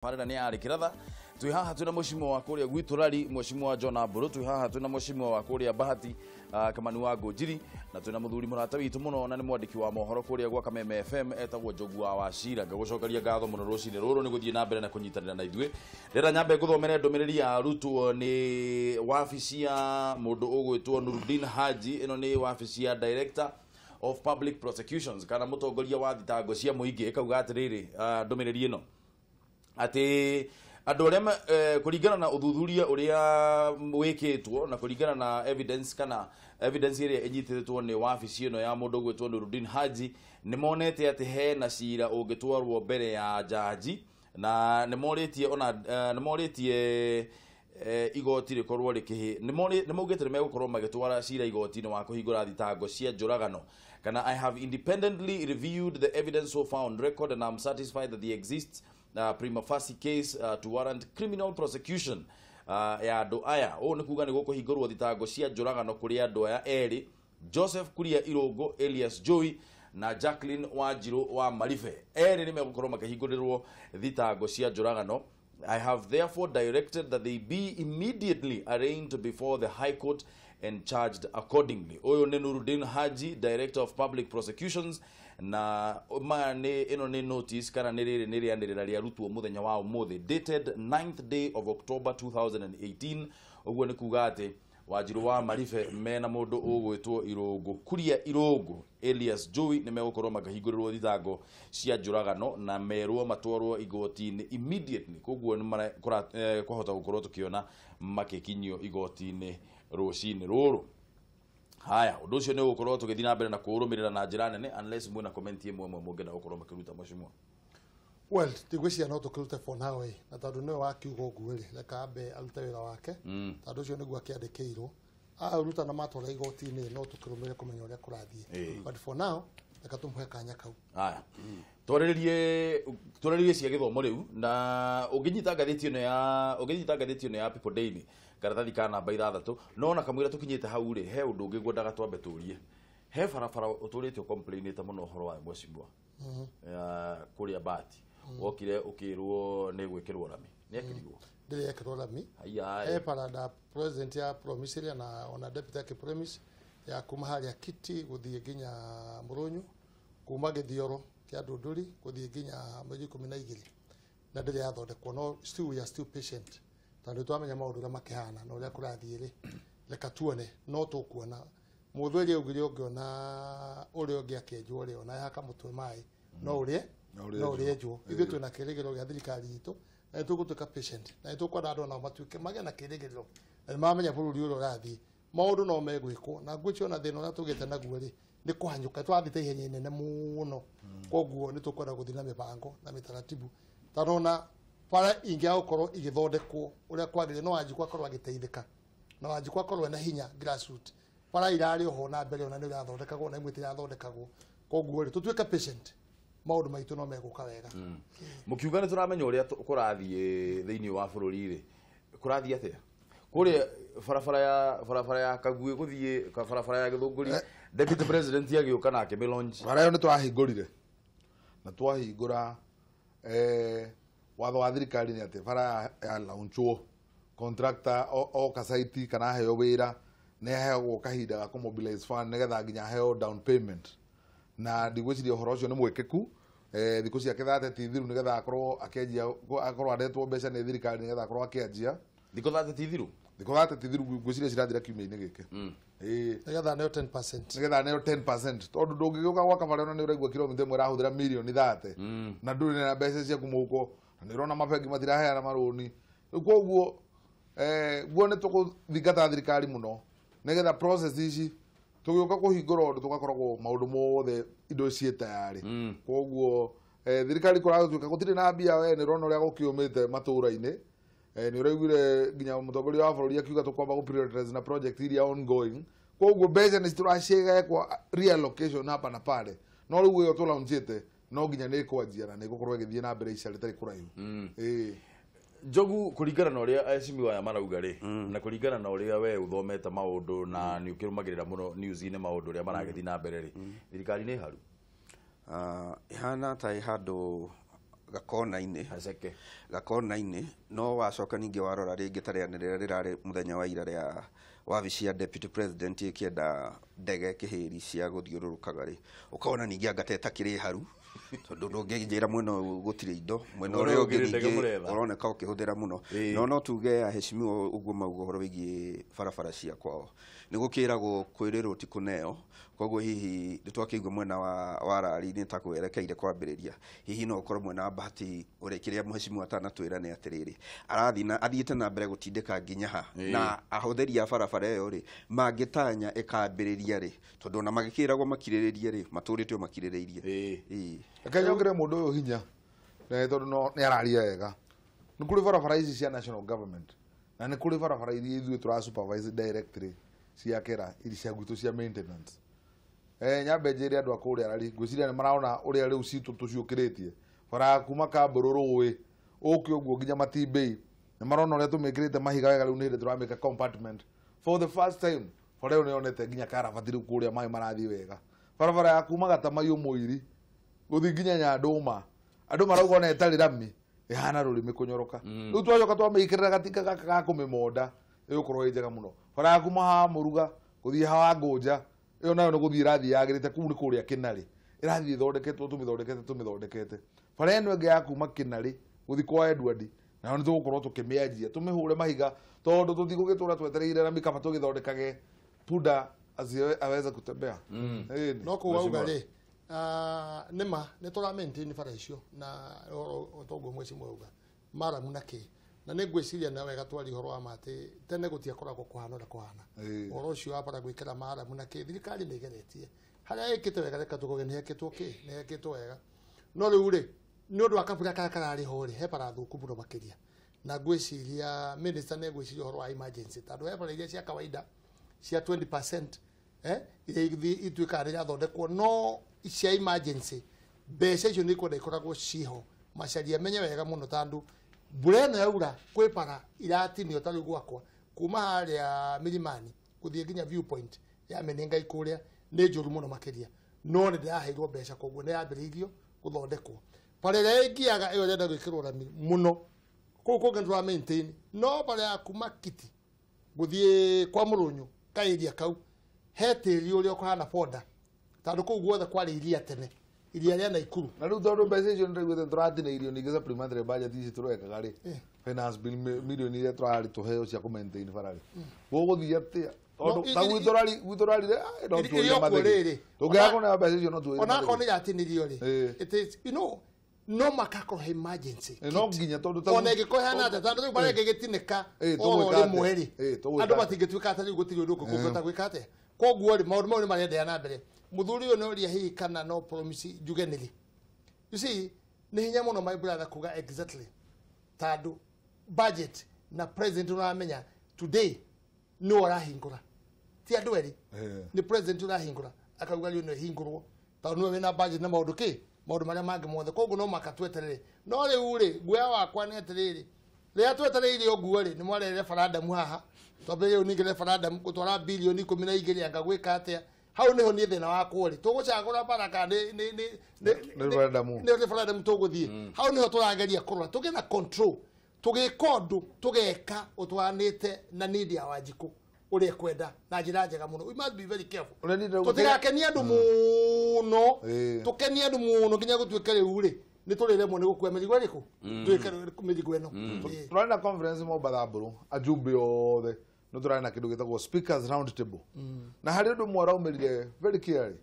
Parera nĩ yarĩ kĩratha. Twĩ haha twĩna mũcimo wa kũrĩa gwitũ rari, mũcimo wa John Ambũrũ. Twĩ haha twĩna mũcimo wa kũrĩa Bahati, Kamani wa Ngũnjiri, na twĩna mũthuri mũrata witũ mũno na nĩ mwandĩki wa mohoro kũrĩa gwa Kameme FM, etagwo Njogu wa Wachira. Ngagũcokeria ngatho mũno rũcinĩ rũrũ nĩ gũthiĩ na mbere na kũnyitanĩra na ithuĩ. Ndĩrenda nyambe ngũthomere ndũmĩrĩri ya arutwo nĩ wabici ya mũndũ ũgwĩtwo Nurudin Haji. Ĩno nĩ wabici ya Director of Public Prosecutions, kana mũtongoria wa thitango cia mũingĩ. Ĩkauga atĩrĩrĩ, ndũmĩrĩri ĩno atĩ andũ arĩa kũringana na ũthuthuria ũrĩa wĩkĩtwo na kũringana na evidence, kana evidence ĩrĩa ĩnyitĩtwo nĩ wabici ĩno ya mũndũ ũgwĩtwo Nurudin Haji, nĩ monete atĩ hena cira ũngĩtwarwo mbere ya jaji, na nĩ morĩtie ona nĩ morĩtie igoti rĩkorwo rĩkĩhĩ nĩ maugĩte nĩ megũkorwo magĩtwara cira igoti-inĩ wa kũhingũra thitango cia njũragano. Kana I have independently reviewed the evidence so found record and I'm satisfied that there exists prima facie case to warrant criminal prosecution ya andũ aya. Ũũ nĩ kuga nĩ gũkũhingũrwo thitango cia njũragano kũrĩ andũ aya erĩ, Joseph Kuria Irũngũ alias Joey na Jacqueline Wanjiru wa Maribe. Erĩ nĩ megũkorwo makĩhingũrĩrwo thitango cia njũragano. I have therefore directed that they be immediately arraigned before the High Court and charged accordingly. Ũyũ nĩ Nurudin Haji, Director of Public Prosecutions, na maya nĩ ĩno nĩ notice, kana nĩ rĩrĩ nĩ rĩanĩrĩra rĩarutwo mũthenya wa ũmũthĩ, dated 9th day of October 2018. Ũguo nĩ kuga atĩ Wanjiru wa Maribe mena mũndũ ũgwĩtwo Irũngũ, Kuria Irũngũ alias Joey, nĩ megũkorwo makĩhingũrĩrwo thitango cia njũragano na merwo matwarwo igoti-inĩ immediately. Koguo nĩ kwahota gũkorwo tũkĩona makĩkinyio igoti-inĩ rũcinĩ rũrũ. Haya, ũndũ ũcio nĩ ũgũkorwo tũgĩthiĩ na mbere na kũũrũmĩrĩra na njĩra nene, unless mwĩna comment ĩmwe ĩmwe mũngĩenda gũkorwo makĩruta, mheshimiwa. Well, ndigwĩciria no tũkĩrute for now ĩ, na tondũ nĩwe wakiuga ũguo rĩ, reka ambe arute wĩra wake, tondũ ũcio nĩguo akĩandĩkĩirwo. Aruta na matwara igoti-inĩ, no tũkĩrũmĩrĩre kũmenya ũrĩa kũrathiĩ, but for now reka tũmũhe kanya kau. Haya, twarĩrĩrie cia gĩthomo rĩu, na ũngĩnyita ngathĩti ĩno ya People Daily, karatathi ka namba 6, no ona kamũira tũkinyĩte hau rĩ, he ũndũ ũngĩ ngwendaga twambe tũrie. He barabara ũtũrĩte ũcomplainĩte mũno ũhoro wayo, mheshimiwa, kũrĩa Bahati. Wokire ũkĩrwo nĩ gwĩkĩrwo rami, nĩ ekĩrirwo? Ndĩrĩ yekĩrwo rami. Haiya. He parada president ya promise ĩrĩa na ona deputy yake promise ya kuma harĩa Kiti gũthiĩ nginya Mũrũnyũ, kuma Gĩthioro kĩa Ndũndũri gũthiĩ nginya mweri 12, na ndĩrĩ yathondekwo. No still we are still patient, tondũ twamenya maũndũ ũrĩa makĩhana na ũrĩa kũrathiĩ rĩ, reka tuone. No tũkuona mũthweri augire ũngĩona ũrĩa ũngĩ akĩenjwo rĩ, ona haka mũtwe maĩ no ũrĩe no ũrĩenjwo. Ithuĩ twĩna kĩrĩgĩrĩro gĩa thirikari itũ, na nĩ tũgũtuĩka patient, na nĩ tũkwenda andũ nao matuĩke magĩe na kĩrĩgĩrĩro na nĩ mamenya bũrũri ũrĩa ũrathiĩ, maũndũ no megwĩkwo. Na ngwĩciria ona thĩna ũrĩa tũgĩte naguo rĩ, nĩ kũhanyũka twathiĩte ihenya inene mũno, koguo nĩ tũkwenda gũthiĩ na mĩbango na mĩtaratibu, tondũ ona bara ingĩaga gũkorwo igĩthondekwo ũrĩa kwagĩrĩire, no Wanjikũ akorwo agĩteithĩka na Wanjikũ akorwo ena hinya grassroot. Bara irarĩ oho na mbere ona nĩ irathondekagwo na imwe itirathondekagwo, koguo rĩ, tũtuĩke patient, maũndũ maitũ no megũka wega. Mũkiuga nĩ tũramenya ũrĩa kũrathiĩ thĩinĩ wa bũrũri rĩ, kũrathiĩ atĩa kũrĩa barabara ya Kaguĩ gũthiĩ barabara ya Gĩthũngũri? Deputy President agĩũka nake mĩlaunch. Bara ĩyo nĩ twahingũrire, na twahingũra, watho wa thirikari nĩ atĩ bara ya launchwo, contractor oka site kana aheo wĩra, nĩ aheagwo kahinda ga kũmobilize fund nĩgetha nginya aheo down payment, na ndigwĩciria ũhoro ũcio nĩ mwĩkĩku. Thikũ ciake 30 ti thiru nĩgetha akorwo akĩanjia, akorwo anetwo mbeca nĩ thirikari nĩgetha akorwo akĩanjia. Thikũ 30 ti thiru? Thikũ 30 ti thiru, ngwĩciria cirathira kiumia-inĩ gĩkĩ. Ĩĩ. Nĩgetha neo 10%. Nĩgetha neo 10%, tondũ ndũngĩgĩũka gwaka bara ĩno nĩ ũraigua kilomita ĩmwe ĩrahũthĩra mirioni 30 na ndũrĩ na mbeca ciaku mũhuko, na nĩ ũrona mabengi matiraheana marũni. Rĩu koguo guo nĩ tũkũthingata thirikari mũno nĩgetha process ici tũgĩũka kũhingũra ũndũ tũgakoragwo maũndũ mothe indo ciĩ tayarĩ. Koguo thirikari kũragũtuĩka gũtirĩ na mbia, we nĩ ũrona ũrĩa gũkĩũmĩte matũra-inĩ. Nĩ ũraiguire nginya mũtongoria wa bũrũri akiuga tũkwamba gũ prioritize na project iria ongoing, koguo mbeca nĩ tũracigekwo reallocation hapa na pale, no rĩu ĩyo tũlaunchĩte no nginya nĩ ĩkwanjia na nĩ ĩgũkorwo ĩgĩthiĩ na mbere ica rĩtarĩ kũraihu. Ĩĩ. Njogu, kũringana na ũrĩa aheshimiwa aya marauga rĩ, na kũringana na ũrĩa we ũthomete maũndũ na nĩ ũkĩrũmagĩrĩra mũno news-inĩ maũndũ ũrĩa maragĩthiĩ na mbere rĩ, thirikari nĩ haru? Ihana ta ĩ handũ gakona-inĩ Haceke. Gakona-inĩ no wacoka ningĩ warora rĩngĩ ta rĩanĩrĩra rĩrarĩ mũthenya wa ira rĩa wabici ya deputy president ĩkĩenda ndege kĩhĩri cia gũthiũrũrũkaga rĩ, ũkona ningĩ anga ta ĩtakĩrĩ haru, tondũ ndũngĩnjĩra mwena ũyũ gũtirĩ indo, mwena Mwena ũrĩa ũyũ ũngĩ ũngĩ nĩ ndege ningĩ mũretha. ũroneka ũkĩhũthĩra mũno. No tuge aheshimiwa ũguo mauga ũhoro wĩgiĩ barabara cia kwao nĩ gũkĩragwo kwĩrĩrwo ti kũneo, koguo hihi nĩ twakĩigua mwena wa rari nĩ ta kwerekeire kwambĩrĩria, hihi no ũkorwo mwena wa Bahati ũrĩa kĩrĩa mheshimiwa atanatwĩra nĩ atĩrĩrĩ, arathiĩ na athiĩte na mbere gũtindĩka nginya ha na ahũthĩri a barabara ĩyo rĩ mangĩtanya ĩkambĩrĩria rĩ, tondũ ona magĩkĩragwo makirĩrĩrie rĩ, matũrĩte o makirĩrĩirie. Reke nyongere mũndũ ũyũ hinya tondũ no nĩ araria wega. Nĩ kũrĩ barabara ici cia national government na nĩ kũrĩ barabara iria ithuĩ tũra supervise directly cia kera iria cia gwitũ cia maintenance. Nyambe njĩre andũ a kũrĩa rari, ngwĩciria nĩ marona ũrĩa rĩu citũ tũciũkĩrĩtie bara ya kuma Kambũrũ rũĩ ũke ũguo nginya Matimbei, nĩ marona ũrĩa tũmĩkĩrĩte mahiga wega. Rĩu nĩ hĩndĩ tũramĩka compartment for the first time. Bara ĩyo nĩ yonete nginya karabati rĩu kũrĩa maĩ marathiĩ wega. Barabara ya kuma Gatamaiyũ Mũiri gũthiĩ nginya Nyandũma, andũ marauga ona ĩtarĩ rami ĩhana rũrĩmĩ kũnyoroka. Rĩu twacoka twamĩikĩrĩra gatinga gaka ga kũmĩmonda, ĩgũkorwo ĩ njega mũno. Bara ya kuma haha Mũruga gũthiĩ hawa Ngũnja, ĩyo nayo nĩ gũthiĩ ĩrathiĩ yagĩrĩte. Kũu nĩ kũrĩa Kĩnarĩ ĩrathiĩ ĩthondeketwo, tũmĩthondekete. Bara ĩno ĩngĩ ya kuma Kĩnarĩ gũthiĩ kwa Edward nayo nĩ tũgũkorwo tũkĩmĩanjia, tũmĩhũre mahiga, tondũ tũtigũgĩtũra twetereire na mĩkaba tũgĩthondekage. Punda aweze kutembea. Ĩni. No kũu wauga rĩ, nĩma nĩ tũra maintain bara icio na ũhoro toguo mwecimu auga maramu na kĩ, na nĩ ngwĩciria na wega twari ũhoro wa ma atĩ tene gũtiakoragwo kũhana ũrĩa kũhana. Ũhoro ũcio wa bara gwĩkĩra maramu na kĩ, thirikari nĩ ĩgeretie harĩa ĩkĩte wega, reka tũkoge nĩ hekĩtwo kĩ, nĩ hekĩtwo wega. No rĩu rĩ, nĩ ũndũ wa kabura karĩa kararĩ ho rĩ, he bara thũku mũno makĩria, na ngwĩciria minister nĩ ngwĩciria ũhoro wa emergency, tondũ he bara iria cia kawaida cia 20% iria ituĩkaga nĩ irathondekwo, no cia emergency mbeca icio nĩ ikwenda ikoragwo ciho. Macaria menye wega mũno, tondũ mbura ĩno yaura kwĩ bara iratinio. Ta rĩu gwakwa kuma harĩa Milimani gũthiĩ nginya viewpoint ya Menengai kũrĩa nĩ njũru mũno makĩria, no nĩ ndĩraheirwo mbeca, koguo nĩ yambĩrĩirio gũthondekwo. Bara ĩrĩa ĩngiaga ĩyo ĩrenda gwĩkĩrwo rami mũno, kũu kũngĩ nĩ maintain, no bara ya kuma Kiti gũthiĩ kwa Mũrũnyũ kaĩria kau he tĩri ũrĩa ũkũhana boda, tondũ kũu guothe kwarĩ iria tene, iria rĩa Naikuru. Na rĩu tondũ mbeca icio nĩndĩraiguĩte tũratinĩirio ningĩ supplementary budget ici tũrekaga rĩ, finance bill milioni iria tũrarĩ tũheo cia kũ-maintain bara rĩ, gũgũthiĩ atĩa? Tondũ ta gwitũ rari rĩ, no Iri- tuoire iri okuo mathĩgĩ. rĩrĩ. Tũngĩaga kũneo mbeca icio no tuoire onakorwo mathĩgĩ. nĩ yatinirio rĩ, it is no makakorwo he emergency. No nginya tondũ ta ona ĩngĩkorwo ĩhana atĩa, tondũ rĩu bara ĩngĩgĩtinĩka tũgwĩka oro atĩa? rĩmwe rĩ, Tũgwĩka andũ atĩa? matingĩtuĩka atĩ rĩu gũtirĩ ũndũ ũngĩ kũngĩhota gwĩka atĩa. Koguo rĩ, maũndũ mau nĩ marendeea na mbere. Mũthuri ũyũ nĩ ũria hihi kana no promise njuge nĩrĩ. You see, nĩ hinya mũno, my brother, kuga exactly, tondũ budget na president ũramenya today nĩ ũrahingũra, ti andũ erĩ. Nĩ president ũrahingũra akauga rĩu nĩ ĩhingũrwo, tondũ nĩwe wĩna budget na maũndũ kĩ, maũndũ marĩa mangĩ mothe. Koguo no maka tweterere. No rĩu rĩ, guoya wakwa nĩ atĩrĩrĩ, rĩrĩa twetereire ũguo rĩ, nĩ mwarere referendum haha, twambĩrĩrie rĩu ningĩ referendum gũtwara bilioni 12 anga gwĩka atĩa. Hau nĩho niĩ thĩna wakwa rĩ, tũgũcagũra bara kana Nĩ referendum. Nĩ referendum tũgũthiĩ? Hau nĩho tũrageria kũrora tũgĩe na control, tũgĩka ũndũ tũgeka ũtwaranĩte na need ya Wanjikũ ũrĩa ekwenda na njĩra njega mũno. We must be very careful Ũrĩa niĩ ndĩrauga- tũtigakenie andũ mũno, tũkenie andũ mũno nginya gũtuĩke rĩu rĩ nĩ tũrĩremwo nĩ gũkua mĩrigo ĩrĩkũ, twĩke mĩrigo ĩno. Tũrarĩ na conference Mombatha mbũrũ ajumbe othe, nĩ tũrarĩ na kĩndũ gĩtagwo speakers round table, na harĩ ũndũ ũmwe ũraumĩrire very clearly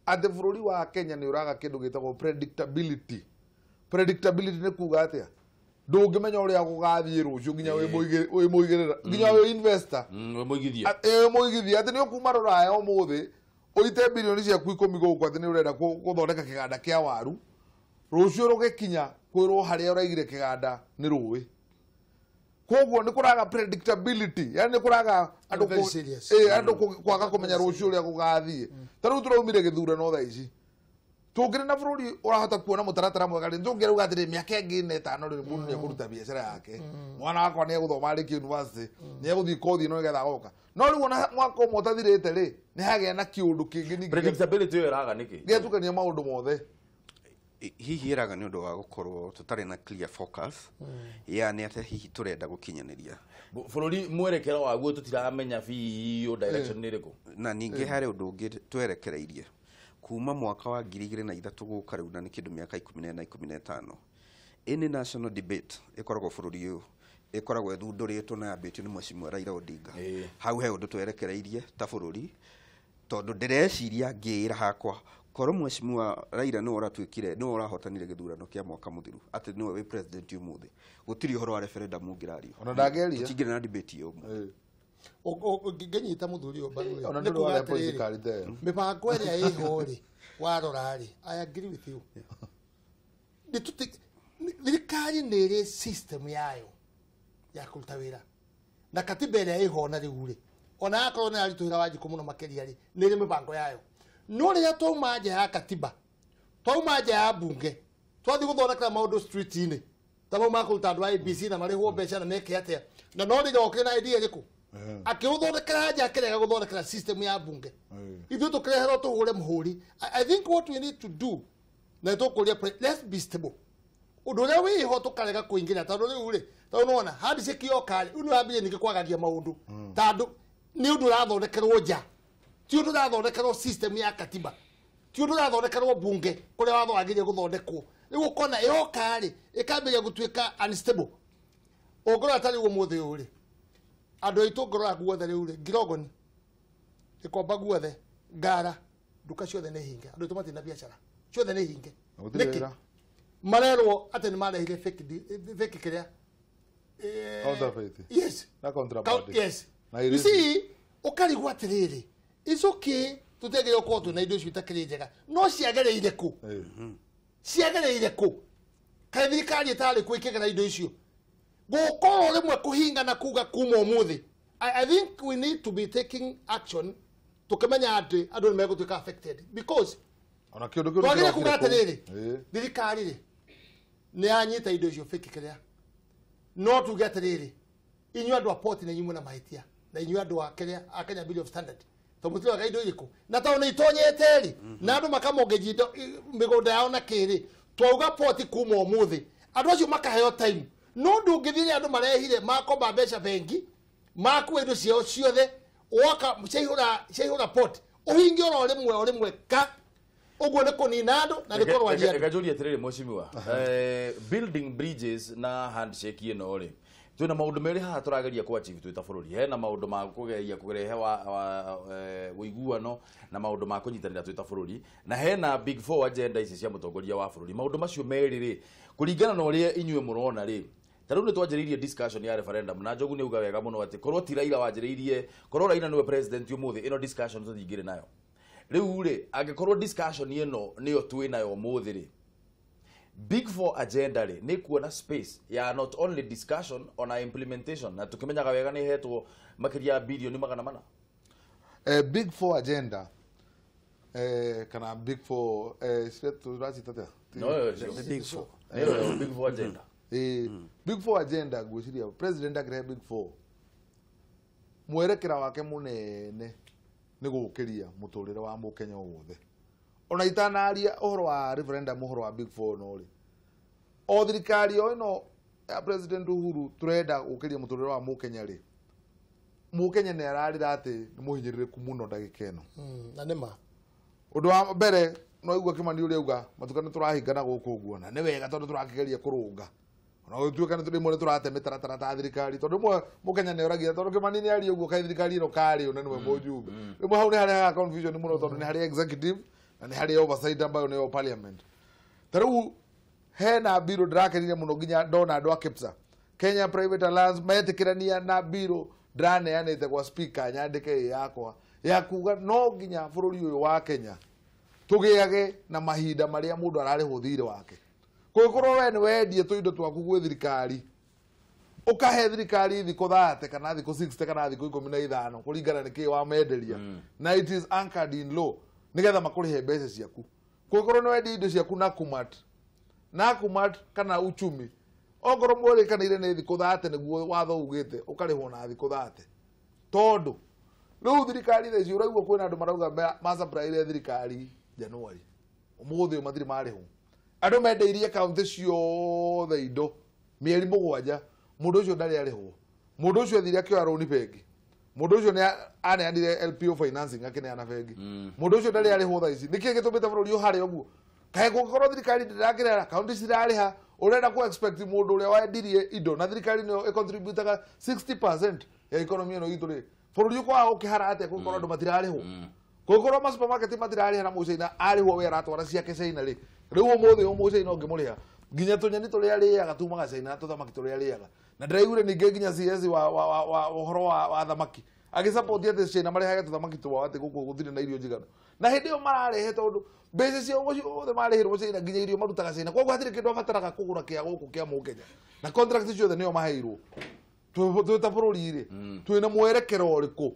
atĩ bũrũri wa Kenya nĩ ũraga kĩndũ gĩtagwo predictability. Predictability nĩ kuga atĩa? Ndũngĩmenya ũrĩa gũgathiĩ rũciũ, nginya wĩ mũigĩrĩra, nginya wĩ investor. Wĩ mũigithia. Ĩ mũigithia, atĩ nĩ ũkuma rũraya ũmũthĩ ũite bilioni ciaku 10 gũkũ atĩ nĩ ũrenda gũthondeka kĩganda kĩa waru, rũciũ rũgĩkinya kwĩrwo harĩa ũraigire kĩganda nĩ rũĩ. Koguo nĩ kũraga predictability, yani nĩ kũraga andũ Very serious. Andũ kwaga kũmenya rũciũ ũrĩa gũgathiĩ. Ta rĩu tũraumire gĩthurano thaa ici, tũngĩrĩ na bũrũri ũrahota kuona mũtaratara mwega rĩ, tũngĩrauga atĩrĩ mĩaka ĩngĩ ĩna ĩtano rĩ, mũndũ nĩ ekũruta biacara yake, mwana wakwa nĩ egũthoma arĩkie university, nĩ egũthiĩ kothi ĩno nĩgetha agoka. No rĩu ona mwaka ũmwe ũtathirĩte rĩ, nĩ hagĩa na kĩũndũ kĩngĩ ningĩ Predictability ĩyo ĩraga nĩkĩ? gĩatukania maũndũ mothe. Hihi ĩraga nĩ ũndũ wa gũkorwo tũtarĩ na clear focus ya nĩ atĩa hihi tũrenda gũkinyanĩria Bũrũri mwerekero waguo tũtiramenya biũ direction nĩ ĩrĩkũ. Na ningĩ harĩ ũndũ ũngĩ twerekereirie kuma mwaka wa 2003 gũka rĩu, na nĩ kĩndũ mĩaka 14 15. Any national debate ĩkoragwo bũrũri ũyũ ĩkoragwo ĩthundũrĩtwo na yambĩtio nĩ Mheshimiwa Raila Odinga. Hau he ũndũ twerekereirie ta bũrũri, tondũ ndĩreciria ngĩĩra hakwa korwo Mheshimiwa Raila nĩwe ũratuĩkire, nĩwe ũrahotanire gĩthurano kĩa mwaka mũthiru, atĩ nĩwe wĩ president ũmũthĩ, gũtirĩ ũhoro wa referendum ũngĩrario. Ona ndangĩaria. Tũtingĩrĩ na debate ĩyo ũmũthĩ. Ngĩnyita mũthuri ũyũ mbaru rĩ, Ona nĩ ndũrĩ kuga warehe atĩrĩrĩ, political ta ĩyo. mĩbango ĩrĩa ĩho rĩ, warora rĩ, I agree with you. Thirikari nĩ ĩrĩ system yayo ya kũruta wĩra, na katiba ĩrĩa ĩho na rĩu rĩ, ona yakorwo nĩ yaritũhĩra Wanjikũ mũno makĩria rĩ, nĩ ĩrĩ mĩbango yayo. No rĩrĩa twauma nja ya katiba, twauma nja ya bunge, twathiĩ gũthondekera maũndũ street-inĩ ta mau ma kũruta andũ a ABC na marĩhwo mbeca na meke atĩa, na no rĩrĩa okire na idea ĩrĩkũ akĩũthondekera nja, akĩrega gũthondekera system ya bunge, ithuĩ tũkĩreherwo tũhũre mũhũri. I think what we need to do na tũkũria, let's be stable. Ũndũ ũrĩa wĩho tũkarega kũingĩra, tondũ rĩu rĩ, tondũ nĩwona handshake yoka rĩ, rĩu nĩwambĩrĩria ningĩ kwagagia maũndũ, tondũ nĩ ũndũ ũrathondekerwo nja, ti ũndũ ũrathondekerwo system ya katiba, ti ũndũ ũrathondekerwo bunge kũrĩa watho wagĩrĩire gũthondekwo. Rĩu ũkona yoka rĩ, ĩkambĩrĩria gũtuĩka unstable. Ũngĩrora ta rĩu ũmũthĩ ũyũ rĩ, andũ aitũ ngorora guothe rĩu rĩ, Ngirogoni, Gĩkomba guothe, Ngara, nduka ciothe nĩ hinge, andũ aitũ matirĩ na biacara, ciothe nĩ hinge. Na gũtirĩ Nĩkĩ? wĩra. Marerwo atĩ nĩ marehire fake kĩrĩa, Counterfeit. Yes. Na contraband. Yes. Na You irisi. see, ũkarigwo atĩrĩrĩ, it's okay, tũtiagĩrĩirwo gũkorwo twĩna indo icio itakĩrĩ njega, no ciagereire kũ? Ciagereire kũ? Kaĩ thirikari ĩtarĩ kuo ĩkĩgera indo icio? Gũkorwo rĩmwe kũhinga na kuga kuma ũmũthĩ, I think we need to be taking action tũkĩmenya atĩ andũ nĩ megũtuĩka affected, because Ona kĩũndũ kĩu twagĩrĩire nĩkĩrokire kuga kũu. atĩrĩrĩ, thirikari rĩ nĩ yanyita indo icio fake kĩrĩa, no tuge atĩrĩrĩ, inyuĩ andũ a port nĩ inyuĩ mwĩna mahĩtia, na inyuĩ andũ a kĩrĩa a Kenya Bureau of Standard, tondũ mũtiroraga indo irĩkũ, na tondũ nĩ itonyete rĩ, na andũ makamongeji indo mĩgũnda yao na kĩrĩ, twauga port kuma ũmũthĩ andũ acio makaheo time. No ndũngĩthiĩ rĩrĩa andũ marehire makomba mbeca bengi, makua indo ciao ciothe, woka ciaihũra port, ũhinge oro rĩmwe o rĩmwe ka ũguo nĩ kũnina andũ na nĩ kũrwaria andũ. Reke njũrie atĩrĩrĩ mheshimiwa, building bridges na handshake ĩno rĩ, twĩna maũndũ merĩ haha tũrageria kũ achieve twĩ ta bũrũri. Hena maũndũ ma kũgeria kũrehe ũiguano na maũndũ ma kũnyitanĩra twĩ ta bũrũri, na hena big four agenda ici cia mũtongoria wa bũrũri. Maũndũ macio merĩ rĩ, kũringana na ũrĩa inyuĩ mũrona rĩ, ta rĩu nĩ twanjĩrĩirie discussion ya referendum, na Njogu nĩ auga wega mũno atĩ korwo ti Raila wanjĩrĩirie, korwo Raila nĩwe president ũmũthĩ, ĩno discussion tũtingĩrĩ nayo. Rĩu rĩ, angĩkorwo discussion ĩno nĩyo twĩ nayo ũmũthĩ rĩ, big four agenda rĩ, nĩ kuona space ya not only discussion ona implementation, na tũkĩmenyaga wega nĩ ĩhetwo makĩria ya bilioni 400. Big four agenda, kana big four, ciria tũracita atĩa? No, yo, The big four. Nĩyo big four agenda. Big four agenda, ngwĩciria president akĩrehe big four, mwerekera wake mũnene nĩ gũkĩria mũtũrĩre wa mũkenya o wothe. Ona itanaria ũhoro wa referendum, ũhoro wa big four, no rĩ, o thirikari o ĩno ya President Uhuru tũrenda gũkĩria mũtũrĩre wa mũkenya rĩ, mũkenya nĩ ararĩra atĩ nĩ mũhinyĩrĩrĩku mũno ndagĩka ĩno. Na nĩ ma. Ũndũ wa mbere no igua Kĩmani ũrĩa auga matuka nĩ tũrahingana gũkũ ũguo, na nĩ wega tondũ tũrakĩgeria kũrũnga, ona gũtuĩka nĩ rĩmwe nĩ tũrate mĩtaratara ta thirikari, tondũ rĩmwe mũkenya nĩ oragia tondũ Kĩmani nĩ aria ũguo, kaĩ thirikari ĩno karĩ ũ na nĩwe mũjumbe. Rĩmwe hau nĩ harehaga confusion mũno, tondũ nĩ harĩ executive na nĩ harĩ oversight ambayo nĩyo parliament. Ta rĩu hena mbirũ ndĩrakenire mũno nginya ndona andũ a KEPSA, Kenya Private Alliance, metĩkĩrania na mbirũ ndĩraneanĩte gwa speaker nyandĩke ĩ yakwa ya kuga no nginya bũrũri ũyũ wa Kenya tũgĩage na mahinda marĩa mũndũ ararĩhwo thirĩ wake. Kũngĩkorwo we nĩ wendie tũindo twaku gwĩ thirikari, ũkahe thirikari thikũ 30 kana thikũ 60 kana thikũ 15 kũringana nĩ kĩĩ wamenderia, na it is anchored in law, nĩgetha makũrĩhe mbeca ciaku. Kũngĩkorwo nĩ wendie indo ciaku na Nakumatt, Nakumatt kana uchumi, ongorwo mwĩrĩkanĩire nĩ thikũ 30 nĩguo watho ugĩte, ũkarĩhwo na thikũ 30. Tondũ rĩu thirikari thaa ici ũraigua kwĩna andũ marauga masupplyire thirikari January, ũmũthĩ ũyũ matirĩ marĩhwo. Andũ mendeirie kaunti ciothe indo mĩeri 7, mũndũ ũcio ndarĩ arĩhwo. Mũndũ ũcio athire akĩoya rũni bengi. Mũndũ ũcio nĩ aneanire LPO financing akĩneana bengi. Mũndũ ũcio ndarĩ arĩhwo thaa ici. Nĩkĩ gĩtũmĩte bũrũri ũhare ũguo? Kaĩ kũngĩkorwo thirikari ndĩrakĩrera, kaunti cirarĩha, ũrenda ku expect mũndũ ũrĩa wendirie indo na thirikari nĩyo ĩcontributaga 60% ya economy ĩno itũ rĩ, bũrũri ũkwaga ũkĩhara atĩa kũngĩkorwo andũ matirarĩhwo? Kũngĩkorwo ma supermarket matirarĩha na mũcaina arĩhwo we aratwara ciake China rĩ, rĩu ũmũthĩ ũyũ mũcaina ũngĩmũrĩha nginya tũnyeni tũrĩa arĩaga tumaga China, tũthamaki tũrĩa arĩaga. Na ndĩraiguire ningĩ nginya CS wa ũhoro wa thamaki agĩsupport atĩ China marehage tũthamaki twao atĩ gũkũ gũtirĩ na irio njiganu. Na hĩndĩ ĩyo mararehe tondũ mbeca ciao ciothe marĩhĩrwo China nginya irio marutaga China, koguo hatirĩ kĩndũ abataraga kũgũra kĩa gũkũ kĩa mũkenya. Na contract ciothe nĩo maheirwo. Twĩ ta bũrũri rĩ, twĩna mwerekero ũrĩkũ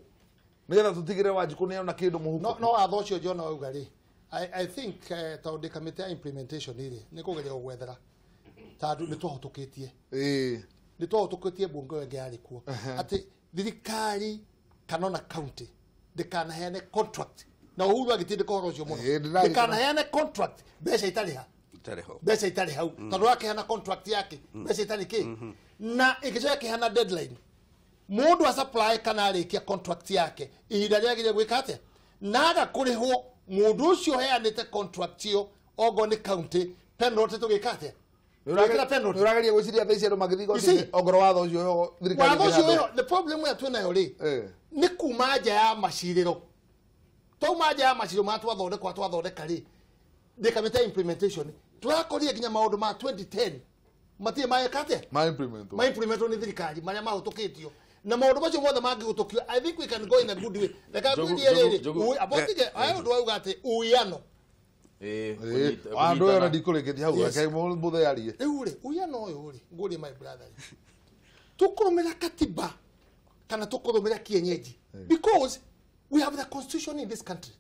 nĩgetha tũtigĩrĩre Wanjikũ nĩona kĩndũ mũhuko? No watho ũcio John auga rĩ, I think tondũ ndĩ kamĩtĩ ya implementation rĩ, nĩ kũgeria gũgwethera tondũ nĩ twahũtũkĩtie. Nĩ twahũtũkĩtie mbunge ĩyo ĩngĩ yarĩ kuo atĩ thirikari kana ona county ndĩkanaheane contract, na Uhuru agĩtindĩka ũhoro ũcio mũno, ndĩkanaheane contract mbeca itarĩ ha, mbeca itarĩ hau, tondũ akĩheana contract yake mbeca itarĩ kĩ, na ĩgĩcoka ĩkĩheana deadline mũndũ a supply kana arĩkia contract yake ihinda rĩagĩrĩire gwĩka atĩa, na aga kũrĩhwo mũndũ ũcio ũheanĩte contract ĩyo ongorwo nĩ county penalty tũgĩka atĩa? Nĩũrageria gwĩciria thaa ici andũ magĩthiĩ igoti-inĩ ongorwo watho ũcio wĩho thirikari watho ũcio wĩho. The problem ĩrĩa twĩnayo rĩ nĩ kuma nja ya macirĩro. Twauma nja ya macirĩro marĩa twathondekwa twathondeka rĩ, ndĩ kamĩtĩ ya implementation tũrakorire nginya maũndũ ma 2010 matirĩ maeka atĩa, ma implementwo nĩ thirikari marĩa mahũtũkĩtio na maũndũ macio mothe mangĩhũtũkio. I think we can go in a good way. Reke ngwĩrie rĩrĩ, abotige aya ũndũ wauga atĩ uwiano andũ ĩyo na ndikũrĩkĩtie hau, reke mũthee arie. Rĩu rĩ, uwiano ũyũ rĩ, ngũrie my brother rĩ, tũkũrũmĩra katiba kana tũkũrũmĩra kienyeji? Because we have the constitution in this country.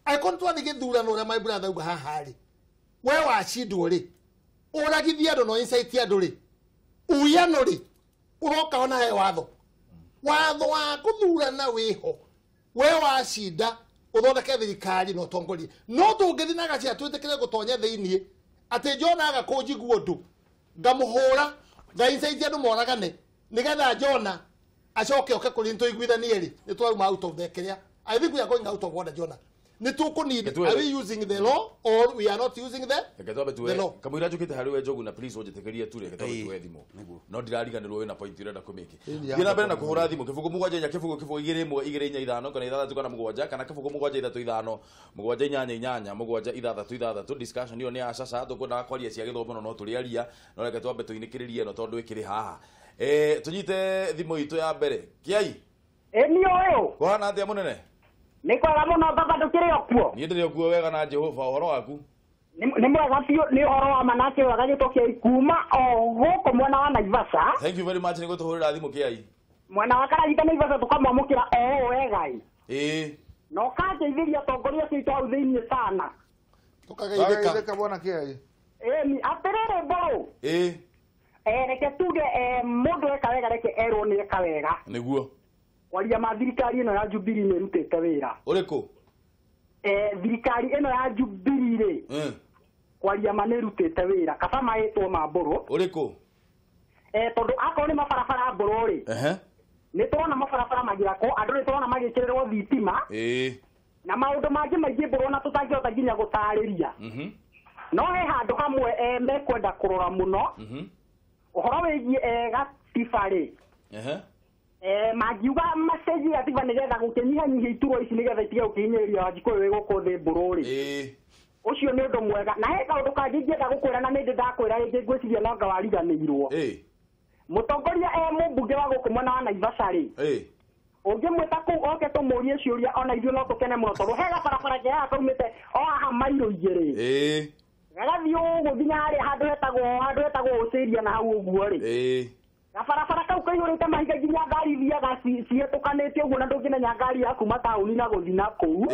Angĩkorwo twathiĩ gĩthurano ũrĩa my brother auga haha rĩ, we wacindwo rĩ, ũragithie andũ no incite andũ rĩ, uwiano rĩ ũroka ona he watho. Watho wa gũthurana wĩho, we wacinda ũthondeke thirikari na ũtongorie. No tũngĩthiĩ na gacia twĩtĩkĩre gũtonya thĩiniĩ atĩ njonaga kũnjigua ũndũ ngamũhũra ngaincite andũ moragane nĩgetha Jona acoke oke kũrĩ nĩtũiguithanie rĩ, nĩ twauma out of the kĩrĩa. I think we are going out of order, Jona. Nĩ tũkũneed, are we using the law or we are not using the law? Kamũira njũkĩte harĩ we Njogu, na please ũnjĩtĩkĩrie tu reke twambe tuoe thimũ. No ndĩrariganĩrwo wĩna point ũrenda kũmĩki. Thiĩ na mbere na kũhũra thimũ 0 7 4 0 0 2 1 2 4 5 kana 6 kana 7 kana 0 7 3 5 7 8 8 7 6 6. Discussion ĩyo nĩ ya caca, tũkwendaga kwaria cia gĩthomo no tũrĩaria, no reke twambe tũinĩkĩrĩrie ĩno tondũ ĩkĩrĩ haha. Tũnyite thimũ itũ ya mbere. Kĩai? Ĩ niĩ ũyũ. Kũhana atĩa mũnene? Nĩ kwega mũno baba, ndũkĩrĩ o kuo? Niĩ ndĩrĩ o kuo wega na Jehova, ũhoro waku? Nĩ mwega biũ, nĩ ũhoro wa manake wega gĩtũkĩai kuma o gũkũ mwena wa Naivasha. Thank you very much nĩ gũtũhũrĩra thimũ Kĩai. Mwena wa Karagita Naivasha tũkamwamũkĩra o ũũ wega ĩ. Ĩĩ. Na ũkangeithĩria atongoria acio aitũ hau thĩiniĩ sana. Tũkageithĩka bwana Kĩai. Ĩni, atĩrĩrĩ Mbũrũ. Ĩĩ. Reke tuge mũndũ eka wega reke erwo nĩ eka wega. Nĩguo. Kwaria ma thirikari ĩno ya Jubilee nĩ ĩrutĩte wĩra. Ũrĩkũ? Thirikari ĩno ya Jubilee rĩ, kwaria ma nĩ ĩrutĩte wĩra. Kaba maĩtwo ma Mbũrũ. Ũrĩkũ? Tondũ akorwo nĩ mabarabara Mbũrũ rĩ, nĩ tũrona mabarabara magĩakwo, andũ nĩ tũrona magĩkĩrĩrwo thitima. Na maũndũ mangĩ maingĩ Mbũrũ na tũtangĩhota nginya gũtarĩria. No he handũ hamwe mekwenda kũrora mũno. Ũhoro wĩgiĩ gatiba rĩ, mangiuga macenjie gatiba nĩgetha gũkĩnyihanyihia iturwa ici nĩgetha itige gũkĩhinyĩrĩria Wanjikũ ũyũ wĩ gũkũ thĩ Mbũrũ rĩ, ũcio nĩ ũndũ mwega. Na he kaũndũ kangĩ ingĩenda gũkwĩra na nĩ ndĩ ndakwĩra rĩngĩ ngwĩciria no anga wariganĩirwo. Mũtongoria mũmbunge wa gũkũ mwena wa Naivasha rĩ, ũngĩmwĩta kũu oke tũmũrie ciũria ona ithuĩ no tũkene mũno tondũ he gabarabara ke haha kaumĩte o haha mairo 2 gagathiĩ ũguo nginya harĩa handũ hetagwo Ũcĩria na hau ũguo rĩ, gabarabara kau kaihũrĩte mahiga nginya ngari ithiaga cihetũkanĩte ũguo na ndũngĩmenya ngari ya kuma taũni na gũthiĩ na kũu.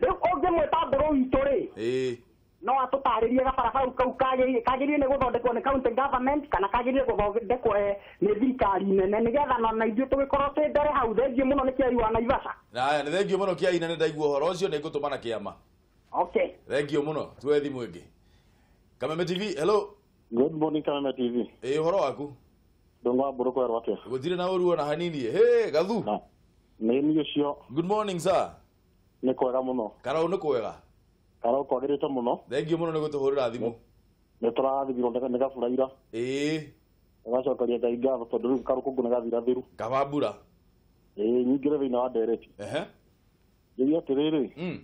Rĩu ũngĩmwĩta Mbũrũ witũ rĩ, no atũtarĩrie gabarabara kau kagĩrĩire nĩ gũthondekwo nĩ county government kana kagĩrĩire gũthondekwo nĩ thirikari nene nĩgetha na ithuĩ tũgĩkorwo twĩ mbere hau. Thengiũ mũno nĩ Kĩai wa Naivasha. Haya, nĩ thengiũ mũno Kĩai, na nĩ ndaigua ũhoro ũcio, nĩ ngũtũmana kĩama. Okay. Thengiũ mũno, tuoe thimũ ĩngĩ. Kameme TV, hello. Good morning Kameme TV. Ũhoro waku? Ndongo mburu kwerwo atia? Gũtirĩ na ũru ona hanini. Hey, Gathu. Nĩ niĩ ũcio. Good morning sir. Nĩ kwega mũno. Karau nĩ kwega. Karau kwagĩrĩte mũno. Thank you mũno nĩ gũtũhũrĩra thimũ. Nĩ tũrathibirwo nĩ gabura ira. Gacokeria Ngai ngatho tondũ rĩu karũkũngũ nĩ gathira thiru. Kaba mbura. Nyingĩre thĩinĩ wa ndereti. Njuge atĩrĩrĩ.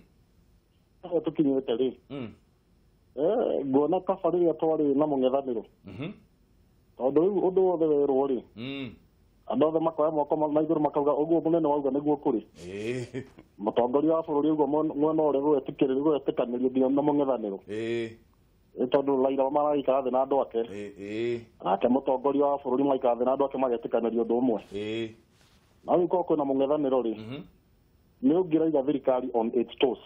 Tũkinyĩte rĩ. Nguona kaba rĩrĩa twarĩ na mũng'ethanĩro. Tondũ rĩu ũndũ wothe werwo rĩ. Andũ othe makoya moko na igũrũ makauga ũguo mũnene wauga nĩguo kũrĩ. Mũtongoria wa bũrũri ũguo mwena ũrĩa gwetĩkanĩrio nginya na mũng'ethanĩro. Tondũ Raila maraikara thĩ na andũ ake. Nake mũtongoria wa bũrũri maraikara thĩ na andũ ake magetĩkanĩrio ũndũ ũmwe. Na rĩu korwo kwĩna mũng'ethanĩro rĩ, nĩ ũngĩraiga thirikari on its toes.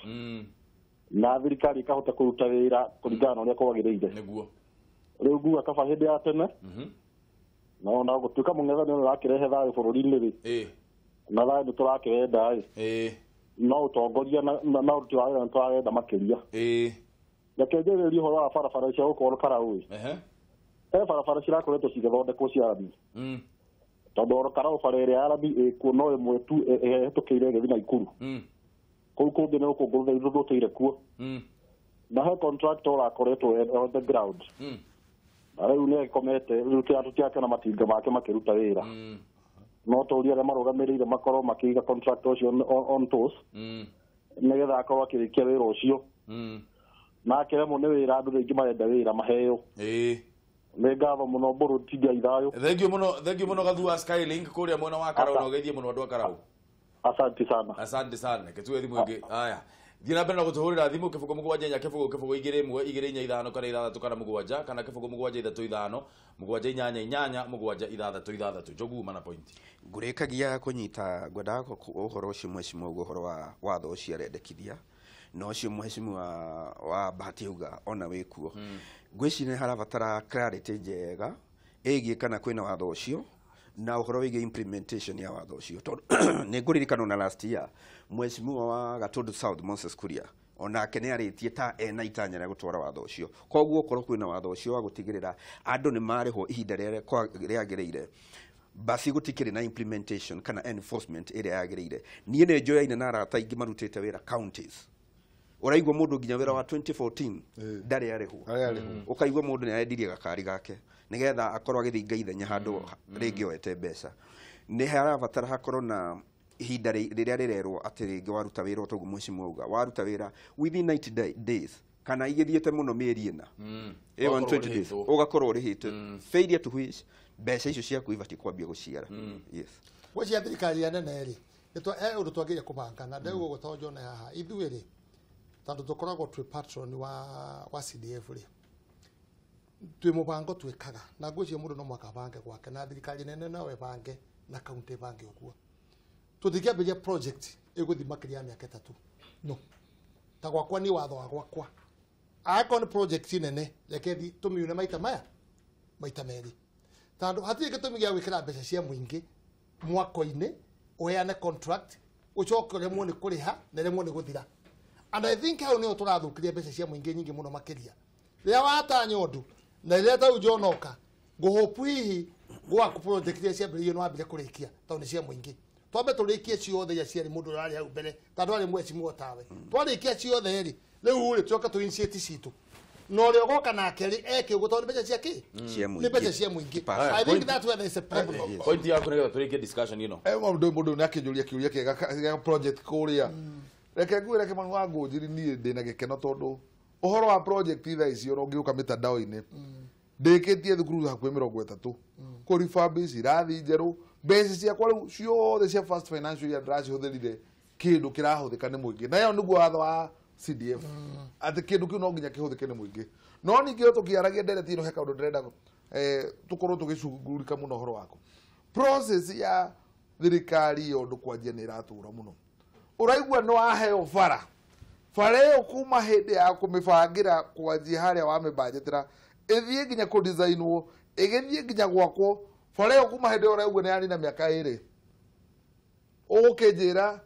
Na thirikari ĩkahota kũruta wĩra kũringana na ũrĩa kwagĩrĩire. Nĩguo. Rĩu nguga kaba hĩndĩ ya tene. Na ona gũtuĩka mũng'ethanĩro ũrakĩrehe thayũ bũrũri-inĩ rĩ. Na thayũ nĩ tũrakĩwenda rĩ. No ũtongoria na ũruti wa wĩra nĩ tũrawenda makĩria. Reke njĩrĩrie ũhoro wa barabara cia gũkũ Karau ĩ. He barabara cirakoretwo cigĩthondekwo cia rami. Tondũ oro Karau bara ĩrĩa ya rami ĩkuo no ĩmwe tu ĩhĩtũkĩire ĩgĩthiĩ Naikuru. Kũu kũngĩ nĩ rũkũngũ rũtheri rũthũkĩire kuo. Na he contractor ũrakoretwo on the ground. Na rĩu nĩ agĩkomete rĩu tũtiakĩona matinga make makĩruta wĩra. No tũrie arĩa marũgamĩrĩire makorwo makĩiga contractor ũcio on toes. Nĩgetha akorwo akĩrĩkia wĩra ũcio. Nake remwo nĩ wĩra andũ rĩngĩ marenda wĩra maheo. Nĩ ngatho mũno mbũrũ tindia ithayũ. Thank you mũno, thank you mũno Gathu wa Skylink kũrĩa mwena wa Karau na ũgeithie mũno andũ a Karau. Asante sana. Asante sana. Reke tuwe thimũ ĩngĩ. Haya. Thiĩ na mbere na gũtũhũrĩra thimũ 0 7 4 0 0 2 1 2 4 5 kana 6 kana 7 kana 0 7 3 5 7 8 8 7 6 6. Njogu mana point. Ngũrĩkagia kũnyita ngwendaga ũhoro ũcio mheshimiwa ũguo ũhoro wa watho ũcio arendekithia. Na ũcio mheshimiwa wa Bahati auga ona wĩkuo. Ngwĩciria nĩ harabatara clarity njega ĩgiĩ kana kwĩna watho ũcio na ũhoro wĩgiĩ implementation ya watho ũcio. Tondũ nĩ ngũririkana ona last year mheshimiwa wa Gatundu South Moses Kuria onake nĩ arĩtie ta ena itanya rĩa gũtwara watho ũcio. Koguo korwo kwĩna watho ũcio wa gũtigĩrĩra andũ nĩ marĩhwo ihinda rĩrĩa rĩagĩrĩire, basi gũtikĩrĩ na implementation kana enforcement ĩrĩa yagĩrĩire. Niĩ nĩ njoyaine na arata aingĩ marutĩte wĩra counties. Ũraigua mũndũ nginya wĩra wa 2014 ndarĩ arĩhwo. Ũkaigua mũndũ nĩ arendirie gakari gake nĩgetha akorwo agĩthinga ithenya handũ rĩngĩ oete mbeca. Nĩ harabatara hakorwo na ihinda rĩrĩa rĩrerwo atĩ rĩngĩ waruta wĩra toguo mheshimiwa auga waruta wĩra within 90 days kana igĩthiĩte mũno mĩeri ĩna. 120 days ũgakorwo ũrĩhĩtwo. Failure to which mbeca icio ciaku ibatiĩ kwambia gũciara. Yes. Gwĩciria thirikari ya nene rĩ, ũndũ twagĩrĩire kũbanga na ndĩrauga ũguo tondũ njone haha ithuĩ rĩ, tondũ tũkoragwo twĩ patron wa CDF rĩ, twĩ mũbango twĩkaga na ngwĩciria mũndũ no mũhaka abange gwake na thirikari nene no ĩbange na kaunti ĩbange ũguo. Tũtingĩambĩrĩria project ĩgũthiĩ makĩria ya mĩaka 3. No. Ta gwakwa nĩ watho wa gwakwa. Angĩkorwo nĩ project nene reke tũmiune maita maya maita merĩ. Tondũ hatirĩ gĩtũmi gĩa gwĩkĩra mbeca cia mũingĩ mwako-inĩ ũheane contract ũcoke ũremwo nĩ kũrĩha na ũremwo nĩ gũthira. And I think hau nĩho tũrathũkĩria mbeca cia mũingĩ nyingĩ mũno makĩria. Rĩrĩa watanya ũndũ na rĩrĩa ta rĩu njonoka ngũhopu hihi gwaku project iria ciambĩrĩirio nĩ wambire kũrĩkia tondũ nĩ cia mũingĩ. Twambe tũrĩkie ciothe iria ciarĩ mũndũ ũrĩa warĩ hau mbere tondũ arĩ mheshimiwa tawe. Twarĩkia ciothe rĩ, rĩu rĩ tũcoke tũ initiate citũ. Na ũrĩa ũgoka nake rĩ eke ũguo tondũ nĩ mbeca cia kĩ? Nĩ mbeca cia mũingĩ. I think that's where there is a problem. Point yaku nĩgetha tũrĩkie discussion ĩno. Mũndũ nĩ akĩnjũria kĩũria kĩega gĩa project kũrĩa. Reke ngwĩre Kĩmani wa Ngũnjiri niĩ ndĩna gĩkeno tondũ ũhoro wa project thaa ici ona ũngĩũka mĩtandao-inĩ ndĩkĩtie thukuru hakuhĩ 30 kũ refurbish irathi njerũ mbeca ciakwa rĩu ciothe cia first financial year ndĩracihũthĩrire kĩndũ kĩrahũthĩka nĩ mũingĩ na ĩyo nĩguo watho wa CDF atĩ kĩndũ kĩu no nginya kĩhũthĩke nĩ mũingĩ. No ningĩ tũkĩaragia ndereti ĩno he kaũndũ ndĩrenda tũkorwo tũgĩcugurika mũno ũhoro wako. Process ya thirikari ya ũndũ kwanjia nĩ ĩratũra mũno. Ũraigua nĩ waheo bara bara ĩyo kuma hĩndĩ ya kũmĩbangĩra kwanjia harĩa wamĩbanjetera ĩthiĩ nginya kũdesignwo ĩgĩthiĩ nginya gwakwo bara ĩyo kuma hĩndĩ ĩyo ũraigua nĩ yanina mĩaka 2. Ũgũkĩnjĩra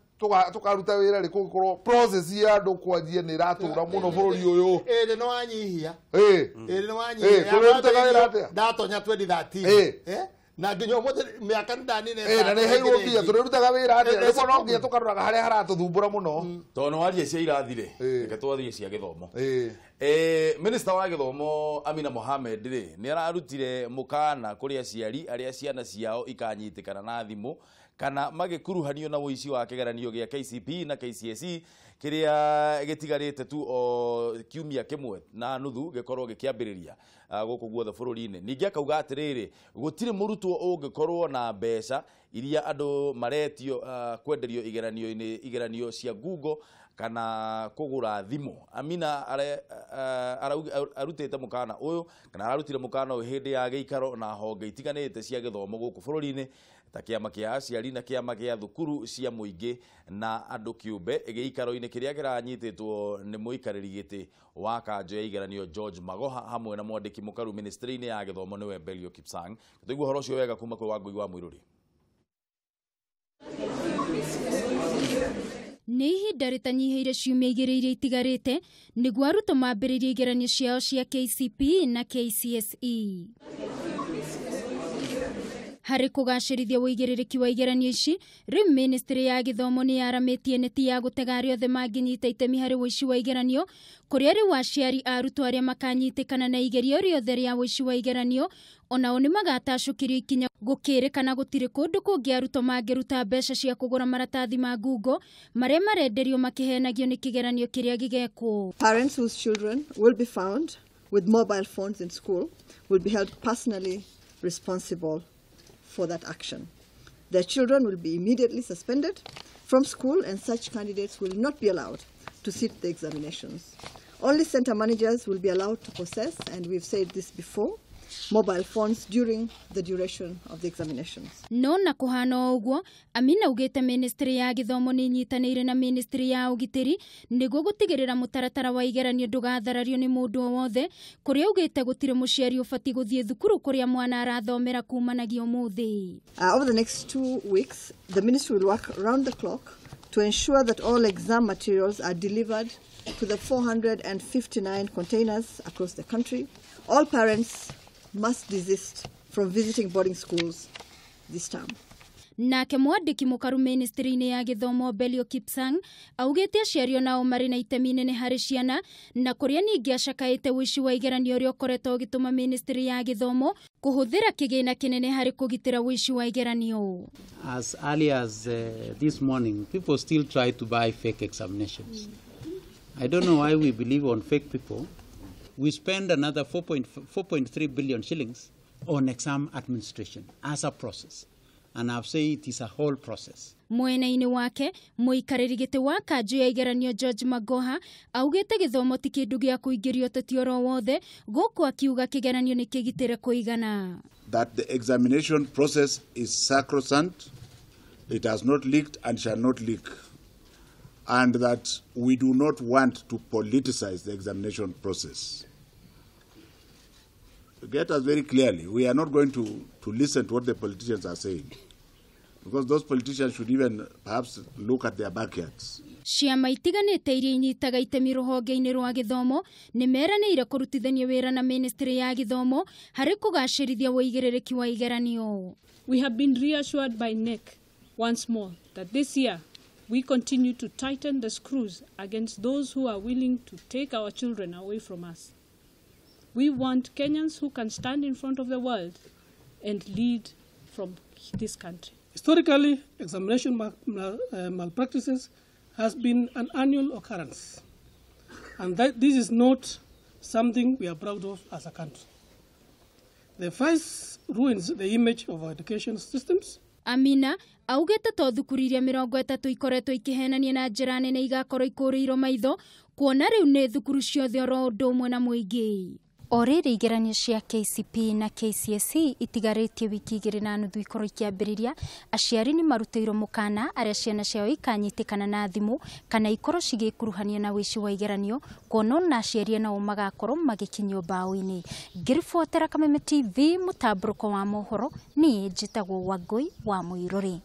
Tukaruta wira ri kugikorwo process ya andu kwanjia ni iratura muno bururi uyu. Iri no wanyihia. Iri no wanyihia. Turutaga wira atia? Ndatonya 2013. Na nginya umuthi miaka ndanine. Na ni heirwo mbia turutaga wira atia? Rĩmwe no nginya tukaroraga haria haratuthumbura muno. Tondu no warie cia irathire. Reke twathie cia githomo. Minister wa githomo Amina Mohamed ri ni ararutire mukana kuri aciari aria ciana ciao ikanyitikana na thimu kana magikuruhanio na ũici wa kĩgeranio gĩa KCPE na KCSE kĩrĩa gĩtigarĩte tu o kiumia kĩmwe na nuthu gĩkorwo gĩkĩambĩrĩria gũkũ guothe bũrũri-inĩ. Ningĩ akauga atĩrĩrĩ, gũtirĩ mũrutwo ũngĩkorwo na mbeca iria andũ maretio kwenderio igeranio-inĩ igeranio cia Google kana kũgũra thimũ. Amina arutĩte mũkana ũyũ kana ararutire mũkana ũyũ hĩndĩ ya gĩikaro na honge itiganĩte cia gĩthomo gũkũ bũrũri-inĩ ta kĩama kĩa aciari na kĩama gĩa thukuru cia mũingĩ na andũ kĩũmbe gĩikaro-inĩ kĩrĩa kĩranyitĩtwo nĩ mũikarĩri gĩtĩ wa kanjũ ya igeranio George Magoha hamwe na mwandĩki mũkaru ministry-inĩ ya gĩthomo nĩwe Belio Kipsang. Tũigua ũhoro ũcio wega kuma kwĩ Wangũi wa Mũirũri. Nĩ ihinda rĩtanyihĩire ciumia igĩrĩ iria itigarĩte nĩguo arutwo mambĩrĩrie igeranio ciao cia KCPE na KCSE. Harĩ kũgacĩrithia ũigĩrĩrĩki wa igeranio ici, rĩu ministry ya gĩthomo nĩ yaramĩtie neti ya gũtega arĩa othe mangĩnyita itemi harĩ ũici wa igeranio, kũrĩa rĩu aciari a arutwo arĩa makanyitĩkana na igerio rĩothe rĩa ũici wa igeranio onao nĩ magatacũkĩrio ikinya gũkĩrĩkana gũtirĩ kũndũ kũngĩ arutwo mangĩruta mbeca cia kũgũra maratathi ma Google marĩa marenderio makĩhenagio nĩ kĩgeranio kĩrĩa gĩgekwo. Parents whose children will be found with mobile phones in school will be held personally responsible for that action. Their children will be immediately suspended from school and such candidates will not be allowed to sit the examinations. Only center managers will be allowed to possess, and we've said this before, mobile phones during the duration of the examinations. No na kuhana ũguo, Amina ugĩte ministry ya gĩthomo nĩ ĩnyitanĩire na ministry ya ũgitĩri nĩguo gũtigĩrĩra mũtaratara wa igeranio ndũgatharario nĩ mũndũ o wothe, kũrĩa ugĩte gũtirĩ mũciari ũbatiĩ gũthiĩ thukuru kũrĩa mwana arathomera kumanagia ũmũthĩ. Over the next 2 weeks, the ministry will work round the clock to ensure that all exam materials are delivered to the 459 containers across the country. All parents must desist from visiting boarding schools this term. Nake mwandĩki mũkaru ministry-inĩ ya gĩthomo Belio Kipsang augĩte aciari onao marĩ na itemi nene harĩ ciana na kũrĩa ningĩ acakaĩte ũici wa igeranio ũrĩa ũkoretwo ũgĩtũma ministry ya gĩthomo kũhũthĩra kĩgĩna kĩnene harĩ kũgitĩra ũici wa igeranio. As early as this morning, people still try to buy fake examinations. I don't know why we believe on fake people. We spend another 4.3 billion shillings on exam administration as a process. And I've said it is a whole process. Mwena-inĩ wake, mũikarĩri gĩtĩ wa kanjũ ya igeranio George Magoha augĩte gĩthomo ti kĩndũ gĩa kũingĩrio ũteti oro wothe, gũkũ akiuga kĩgeranio nĩ kĩgitĩre kũigana. That the examination process is sacrosanct, it has not leaked and shall not leak, and that we do not want to politicize the examination process. Get us very clearly, we are not going to listen to what the politicians are saying, because those politicians should even perhaps look at their backyards. Ciama itiganĩte iria inyitaga itemi rũhonge-inĩ rwa gĩthomo nĩ meranĩire kũrutithania wĩra na ministry ya gĩthomo harĩ kũgacĩrithia ũigĩrĩrĩki wa igeranio. We have been reassured by NEC once more that this year we continue to tighten the screws against those who are willing to take our children away from us. We want Kenyans who can stand in front of the world and lead from this country. Historically, examination malpractices has been an annual occurrence, and that this is not something we are proud of as a country. The vice ruins the image of our education systems. Amina augĩte to thukuru iria 30 ikoretwo ikĩhenania na njĩra nene igakorwo ikũrĩirwo maitho kuona rĩu nĩ thukuru ciothe oro ũndũ ũmwe na mũingĩ. O rĩrĩ igeranio cia KCPE na KCSE itigarĩtie wiki 2.5 ikorwo ikĩambĩrĩria, aciari nĩ marutĩirwo mũkana arĩa ciana ciao ikanyitĩkana na thimũ kana ikorwo cigĩkuruhania na ũici wa igeranio, kuona ona aciari nao magakorwo magĩkinyio mbaũ-inĩ. Ngĩribotera Kameme TV mũtambũrũko wa mohoro, niĩ njĩtagwo Wangũi wa Mũirũrĩ.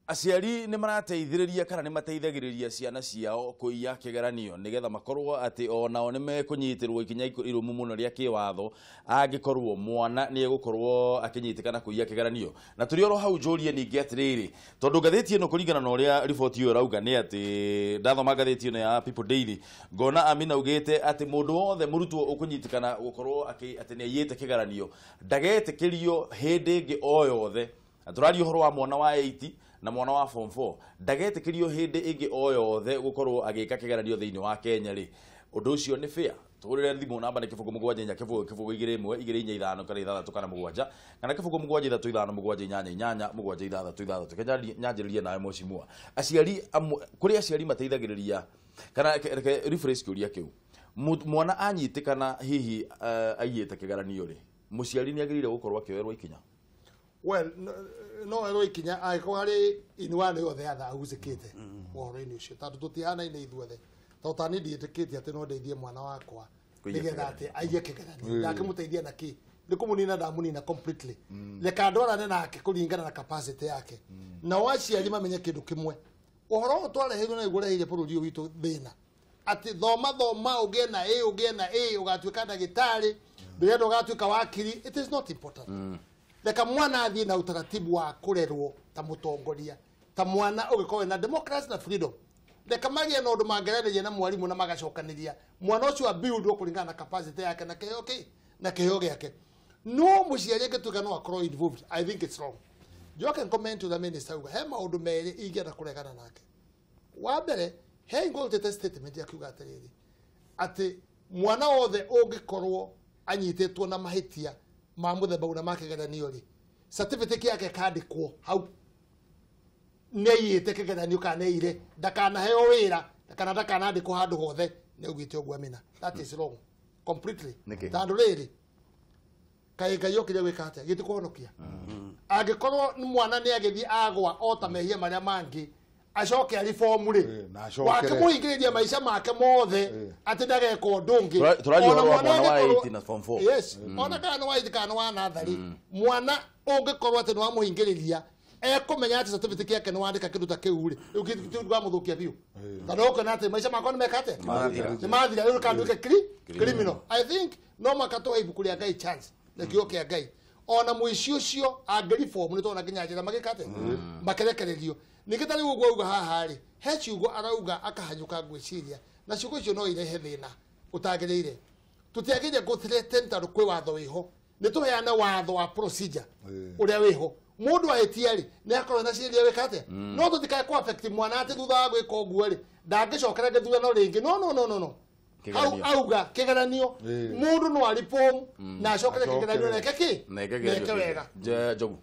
Aciari nĩ marateithĩrĩria kana nĩ mateithagĩrĩria ciana ciao kũiya kĩgeranio nĩgetha makorwo atĩ onao nĩ mekũnyitĩrwo ikinya irũmu mũno rĩa kĩwatho angĩkorwo mwana nĩ egũkorwo akĩnyitĩkana kũiya kĩgeranio. Na tũrĩ oro hau njũrie ningĩ atĩrĩrĩ, tondũ ngathĩti ĩno kũringana na ũrĩa riboti ĩyo ĩrauga nĩ atĩ ndathoma ngathĩti ĩno ya People Daily ngona Amina augĩte atĩ mũndũ wothe mũrutwo ũkũnyitĩkana gũkorwo atĩ nĩ aiyĩte kĩgeranio ndagetĩkĩrio hĩndĩ ĩngĩ o yothe. Na tũraria ũhoro wa mwana wa 8 na mwana wa form 4 ndagetĩkĩrio hĩndĩ ĩngĩ o yothe gũkorwo agĩka kĩgeranio thĩinĩ wa Kenya rĩ, ũndũ ũcio nĩ fair? Tũhũrĩre thimũ namba nĩ 0 7 4 0 0 2 1 2 4 5 kana 6 kana 7 kana 0 7 3 5 7 8 8 7 6 6. Kenya nyanjĩrĩrie nawe mheshimiwa. Aciari kũrĩ aciari mateithagĩrĩria kana reke rephrase kĩũria kĩu, mwana anyitĩkana hihi aiyĩte kĩgeranio rĩ, mũciari nĩ agĩrĩire gũkorwo akĩoerwo ikinya? Well, no ero ikinya angĩkorwo harĩ in one or the other agucĩkĩte ũhoro-inĩ ũcio, tondũ tũtihanaine ithuothe. Tondũ ta niĩ ndiĩtĩkĩtie atĩ no ndeithie mwana wakwa nĩgetha atĩ aiye kĩgeranio, ndangĩmũteithia na kĩ, nĩ kũmũnina ndamũnina completely. Reka ndwarane nake kũringana na capacity yake. Nao aciari mamenye kĩndũ kĩmwe, ũhoro ũyũ twareheirwo na nĩguo ũreheire bũrũri ũyũ witũ thĩna, atĩ thoma thoma ũgĩe na A ũgĩe na A ũgatuĩka ndagĩtarĩ, ndũrenda ũgatuĩka wakiri, it is not important. Reka mwana athiĩ na utaratibu wa kũrerwo ta mũtongoria, ta mwana ũgĩkorwo na democracy na freedom. Reka magĩe na ũndũ mangĩaranĩria na mwarimũ na magacokanĩria mwana ũcio abuildwo kũringana na capacity yake na kĩheo kĩ na kĩheo gĩake. No mũciari angĩtuĩka no akorwo involved, I think it's wrong. Njoke comment to the minister uga he maũndũ merĩ ingĩenda kũregana nake. Wa mbere, he ingũrutĩte statement akiuga atĩrĩrĩ, atĩ mwana wothe ũngĩkorwo anyitĩtwo na mahĩtia ma mũthemba ũna ma kĩgeranio rĩ, certificate yake kandĩkwo hau nĩ aiyĩte kĩgeranio kana nĩ aiyire, ndakanaheo wĩra kana ndakanandĩkwo handũ hothe, nĩ augĩte ũguo Amina. That is wrong completely. Tondũ rĩrĩ, kaĩ Ngai okire gwĩka atĩa? Gĩti kũhonokia. Angĩkorwo mwana nĩ agĩthiĩ agwa o ta mehia marĩa mangĩ, acoke aribomu rĩ, wakĩmũhingĩrĩria maica make mothe atĩ ndageka ũndũ ũngĩ. Tũraria ũhoro wa mwana wa 8 na form 4. Yes, ona kana nĩ wa 8 kana nĩ wa natharĩ, mwana ũngĩkorwo atĩ nĩ wamũhingĩrĩria ekũmenya atĩ certificate yake nĩ wandĩka kĩndũ ta kĩu rĩ, rĩu kĩu wamũthũkia biũ. Tondũ ũkona atĩ maica makwa nĩ meka atĩa? Nĩ mathira, rĩu kanduĩke criminal. I think no mũhaka tũhe ibuku rĩa Ngai chance na kiugo kĩa Ngai. Ona mũici ũcio angĩribomu nĩ tũrona nginya njĩra magĩka atĩa? Makerekererio. Ningĩ ta rĩu ũguo auga haha rĩ, he ciugo arauga akahanyũka ngwĩciria, na ciugo icio no irehe thĩna ũtagĩrĩire. Tũtiagĩrĩire gũ-threaten tondũ kwĩ watho wĩho, nĩ tũheane watho wa procedure ũrĩa wĩho. Mũndũ ahĩtia rĩ, nĩ akorwo na ciĩria wĩka atĩa? No tũtikae kũ affect mwana atĩ thutha wa gwĩka ũguo rĩ, ndangĩcokera gĩthurano rĩngĩ. No no no no no. Hau auga kĩgeranio, mũndũ no aribomu na acokere kĩgeranio na eke kĩ? Na eke wega. Njogu.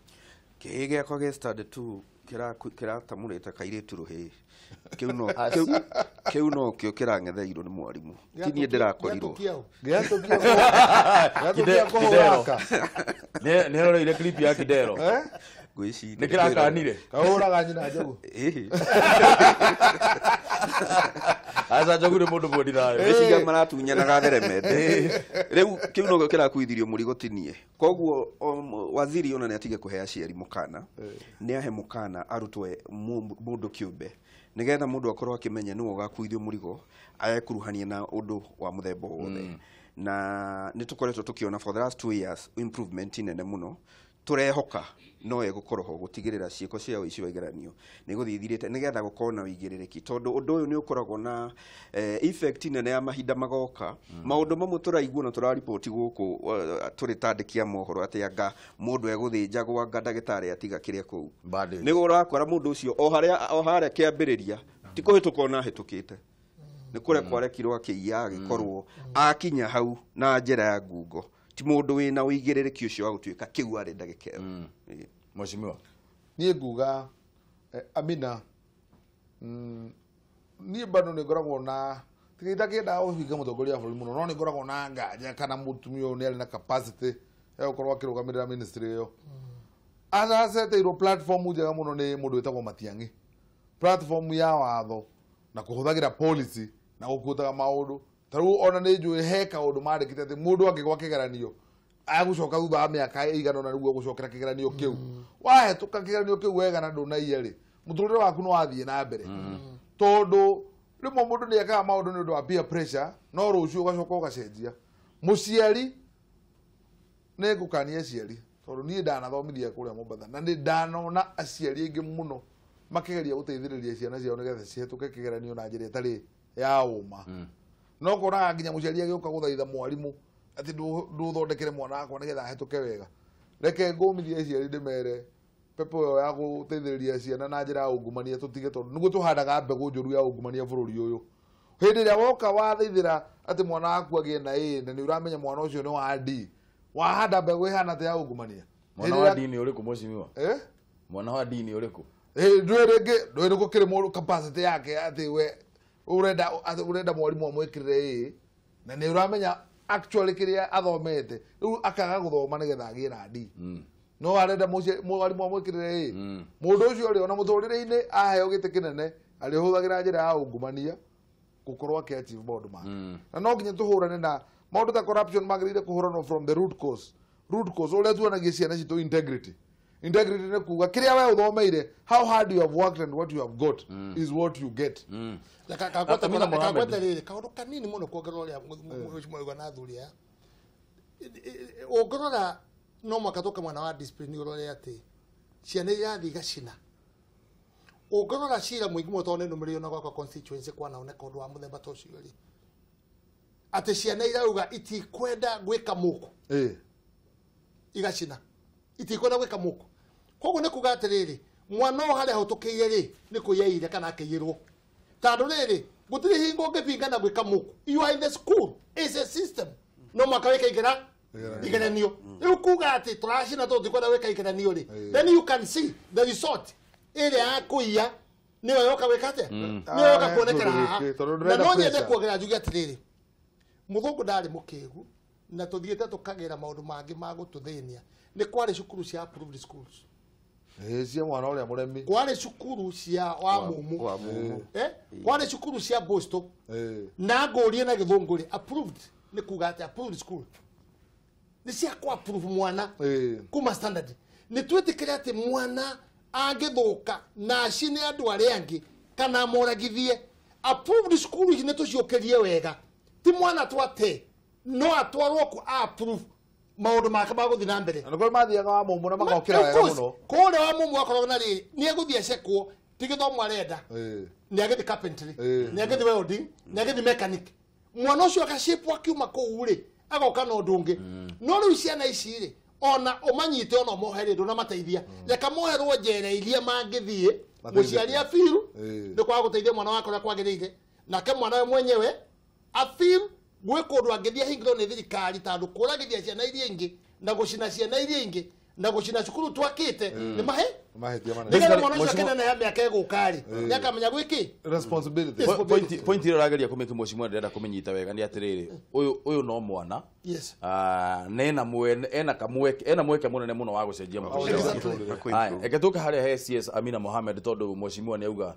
Kĩhĩ gĩakwa gĩ standard 2 kĩratamũrĩte kairĩtu rũhĩ. Kĩu no kĩo kĩrang'etheirwo nĩ mwarimũ. Ti niĩ ndĩrakorirwo. Nĩ aroreire clip ya Kidero. Ngwĩciria nĩ kĩrakanire. Kahũraga nyina Njogu. Aca Njogu nĩ mũndũ mwendi thayũ. Ngwĩciria maratunyanaga theremende. Rĩu kĩu no kĩo kĩrakuithirio mũrigo ti niĩ. Koguo waziri ona nĩ atige kũhe aciari mũkana, nĩ ahe mũkana arutwo mũndũ kĩũmbe, nĩgetha mũndũ akorwo akĩmenya nĩwe ũgakuithio mũrigo agekuruhania na ũndũ wa mũthemba wothe. Na nĩ tũkoretwo tũkĩona for the last 2 years improvement nene mũno. Tũrehoka no ĩgũkorwo ho gũtigĩrĩra ciĩko cia ũici wa igeranio nĩ gũthiĩ ithirĩte, nĩgetha gũkorwo na ũigĩrĩrĩki, tondũ ũndũ ũyũ nĩ ũkoragwo na effect nene ya mahinda magoka. Maũndũ mamwe tũraigua na tũrariboti gũkũ tũrĩ ta andĩki a mohoro atĩ anga mũndũ egũthĩnjagwo anga ndagĩtarĩ atiga kĩrĩa kũu, nĩ ũrakora mũndũ ũcio o harĩa kĩambĩrĩria ti kũhĩtũka ona ahĩtũkĩte, nĩ kũrekwo arekirwo akĩiya agĩkorwo akinya hau na njĩra ya ngungo. Ti mũndũ wĩna ũigĩrĩrĩki ũcio wa gũtuĩka kĩu arĩ ndagĩka ĩyo. Mheshimiwa, niĩ nguga Amina, niĩ bado nĩ ngoragwo na tiga ndakĩendaga kũhinga mũtongoria wa bũrũri mũno, no nĩ ngoragwo na nganja kana mũtumia ũyũ nĩ arĩ na capacity ya gũkorwo akĩrũgamĩrĩra ministry ĩyo. Araceteirwo platform njega mũno nĩ mũndũ wĩtagwo Matiang'i, platform ya watho na kũhũthagĩra policy na gũkũtaga maũndũ. Ta rĩu ona nĩ njũĩ he kaũndũ mandĩkĩte atĩ mũndũ angĩgwa kĩgeranio agũcoka thutha wa mĩaka ĩigana ũna nĩguo gũcokera kĩgeranio kĩu. Wahĩtũka kĩgeranio kĩu wega na ndũnaiya rĩ, Muturire waku no wathie na mbere. Tondu rimwe mundu ni ekaga maundu ni undu wa peer pressure no rucio ugacoka ugacenjia. Muciari ni ngukania aciari tondu nie ndanathomithia kuria Mombatha na ni ndanona aciari aingi muno makigeria guteithiriria ciana ciao nigetha cihetuke kigeranio na njira itari ya uma. No koraga nginya muciari agiuka guthaitha mwarimu ati nduthondekere mwana wakwa nigetha ahetuke wega. Reke ngumithie aciari ndimere pepo ĩyo ya guteithĩrĩria ciana na njĩra ya ungumania tũtige tondu nĩguo tũhandaga mbegũ njũru ya ungumania bũrũri ũyũ. Hĩndĩ ĩrĩa woka wathaithĩra atĩ mwana waku agĩe na A na nĩ ũramenya mwana ũcio nĩ wa D, wahanda mbegũ ĩhana atĩa ya ungumania? Mwana wa D nĩ ũrĩkũ mheshimiwa? Mwana wa D nĩ ũrĩkũ? Ndũĩ rĩngĩ ndũĩ nĩ gũkĩrĩ mũndũ capacity yake atĩ we ũrenda mwarimũ amwĩkĩrĩre A na nĩ ũramenya actually kĩrĩa athomete rĩu akaga gũthoma nĩgetha agĩe na D. No arenda mwarimu amwĩkĩrĩre A. Mũndũ ũcio rĩ ona mũtũrĩre-inĩ aheo gĩtĩ kĩnene arĩhũthagĩra njĩra ya ungumania gũkorwo akĩ achieve maũndũ make. Na no nginya tũhũrane na maũndũ ta corruption magĩrĩire kũhũranwo from the root cause. Root cause ũrĩa tuonagia ciana citũ integrity. Integrity nĩ kuga kĩrĩa we ũthomeire, how hard you have worked and what you have got is what you get. Kagwete rĩrĩ kaũndũ kanini mũno kuongerera ũrĩa mheshimiwa na athuri aya. Ũngĩrora no mwaka tũke mwena wa discipline ũrore atĩ ciana irathiĩ igacina. Ũngĩrora cira mũingĩ mũno tondũ nĩ nũmĩrĩirio na gwakwa constituency kwanaoneka ũndũ wa mũthemba ta ũcio rĩ, atĩ ciana irauga itikwenda gwĩka mũkũ igacina, itikwenda gwĩka mũkũ. Koguo nĩ kuga atĩrĩrĩ, mwana ũyũ harĩa ahĩtũkĩire rĩ nĩ kũiyaire kana akĩiyĩrwo, tondũ rĩrĩ gũtirĩ hingo ũngĩbinga na gwĩka mũkũ. You are in the school, it's a system, no mwaka wĩke igeranio. Rĩu kuga atĩ tũracina tondũ tũtikwenda gwĩka igeranio rĩ, then you can see the result ĩrĩa ya kũiya nĩyo yoka gwĩka atĩa, nĩyo yoka kuonekera haha. Na no nyende kuongerera njuge atĩrĩrĩ, mũthũngũ ndarĩ mũkĩgu na tũthiĩte tũkagĩra maũndũ mangĩ ma gũtũthĩnia. Nĩ kwarĩ cukuru cia approved schools, cia mwana ũrĩa mũremi, kwarĩ cukuru cia wa mumu, kwarĩ cukuru cia Boston. Na ngũrie na gĩthũngũ rĩ, approved nĩ kuga atĩ approved school nĩ cia kũ approve mwana kuma standard. Nĩ twĩtĩkĩre atĩ mwana angĩthũka na acine andũ arĩa angĩ kana amoragithie, approved school ici nĩ tũciũkĩrie wega. Ti mwana twate no atwarwo ku approve maũndũ make ma gũthiĩ na mbere. Na nĩkũrĩ mathiaga wa mumu na magokĩra wega mũno. Kũrĩa wa mumu akoragwo na rĩrĩ, nĩ egũthiĩ acekwo, ti gĩthomo arenda, nĩ agĩthiĩ carpentry, nĩ agĩthiĩ welding, nĩ agĩthiĩ mechanic. Mwana ũcio agacĩpwo akiuma kũu rĩ, agoka na ũndũ ũngĩ. No rĩu ciana ici rĩ, ona ũmanyite ona ũmohere ndũnamateithia. Reka moherwo njera iria mangĩthiĩ, mũciari abiru nĩ kwaga gũteithia mwana wake ũrĩa kwagĩrĩire, nake mwana we mwenyewe abiru gwĩ kũndũ angĩthiĩ ahingĩrwo nĩ thirikari tondũ kũragithia ciana iria ingĩ na gũcina ciana iria ingĩ na gũcina cukuru twakĩte nĩ mahe nĩgetha mwana ũcio akĩneneha ya mĩaka ĩgũka rĩ, nĩakamenya gwĩkĩ responsibility. Point ĩrĩa ũrageria kũmĩka mheshimiwa ndĩrenda kũmĩnyita wega nĩ atĩrĩrĩ, ũyũ no mwana na ena kamweke, ena mweke mũnene mũno wa gũcenjia mũtũrĩre wake. Haya, reke tũke harĩa he CS Amina Mohamed tondũ mheshimiwa nĩ auga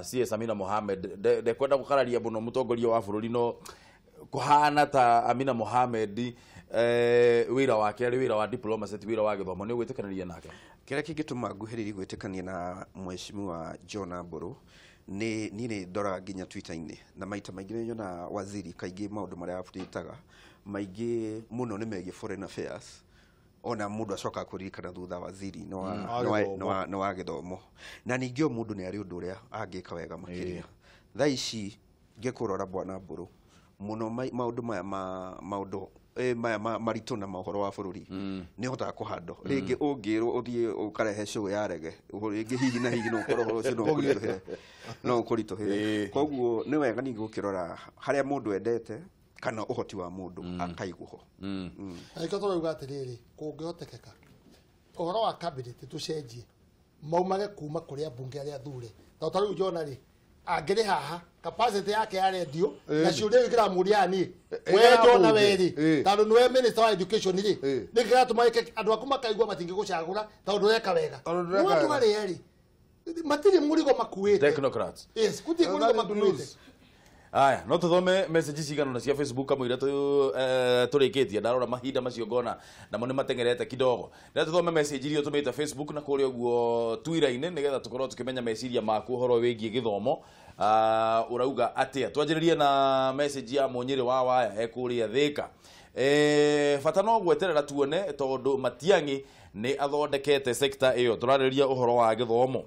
CS Amina Mohamed ndekwenda gũkararia mũno mũtongoria wa bũrũri, no kũhana ta Amina Mohamed wĩra wake arĩ wĩra wa diplomacy ti wĩra wa gĩthomo. Nĩ ũgwĩtĩkanĩria nake? Kĩrĩa kĩngĩtũma nguhĩrĩrie gwĩtĩkania na mheshimiwa John Mburu nĩ niĩ nĩ ndoraga nginya Twitter-inĩ na maita maingĩ nĩ nyonaga waziri kaingĩ maũndũ marĩa update-aga maingĩ mũno nĩ megiĩ foreign affairs, ona mũndũ acokaga kũririkana thutha waziri nĩ wa gĩthomo. Na ningĩ o mũndũ nĩ arĩ ũndũ ũrĩa angĩka wega makĩria. Thaa ici ngĩkũrora bwana Mburu mũno maũndũ maya maũndũ maya maritũ na mohoro wa bũrũri nĩ ũhotaga kũhandwo. Rĩngĩ ũngĩrwo ũthiĩ ũkarehe show ya rege, rĩngĩ hihi na hihi no ũkorwo ũhoro ũcio no ũkũritũhĩre. Koguo nĩ wega ningĩ gũkĩrora harĩa mũndũ endete kana ũhoti wa mũndũ akaigwo ho. Nĩkĩo tũrauga atĩrĩrĩ, kũngĩhotekeka ũhoro wa cabinet tũcenjie maumage kuma kũrĩ ambunge arĩa athure. Tondũ ta rĩu Jona rĩ, angĩrĩ haha capacity yake ya radio na ciũria kĩramũria niĩ we Jona we rĩ, tondũ nĩwe minister wa education rĩ, nĩ kĩratũma andũ aku makaigua matingĩgũcagũra tondũ ndũreka wega. No andũ arĩa rĩ matirĩ mũrigo makuĩte. Technocrats. Yes, gũtirĩ mũrigo makuĩte. Aya, no tuthome message cigana na cia Facebook kamũira tũrĩkĩtie ndarora mahinda macio ngona namo nĩ matengerete kidogo. Rĩrĩa tuthome message iria ũtũmĩte Facebook na kũrĩa ũguo Twitter-inĩ nĩgetha tũkorwo tũkĩmenya meciria maku ũhoro wĩgiĩ gĩthomo. Ũrauga atĩa? Twanjĩrĩrie na message ya Mũnyĩrĩ wa Waya ekũrĩa Thĩka. Bata no gweterera tuone tondũ Matiang'i nĩ athondekete sector ĩyo. Tũrarĩrĩria ũhoro wa gĩthomo.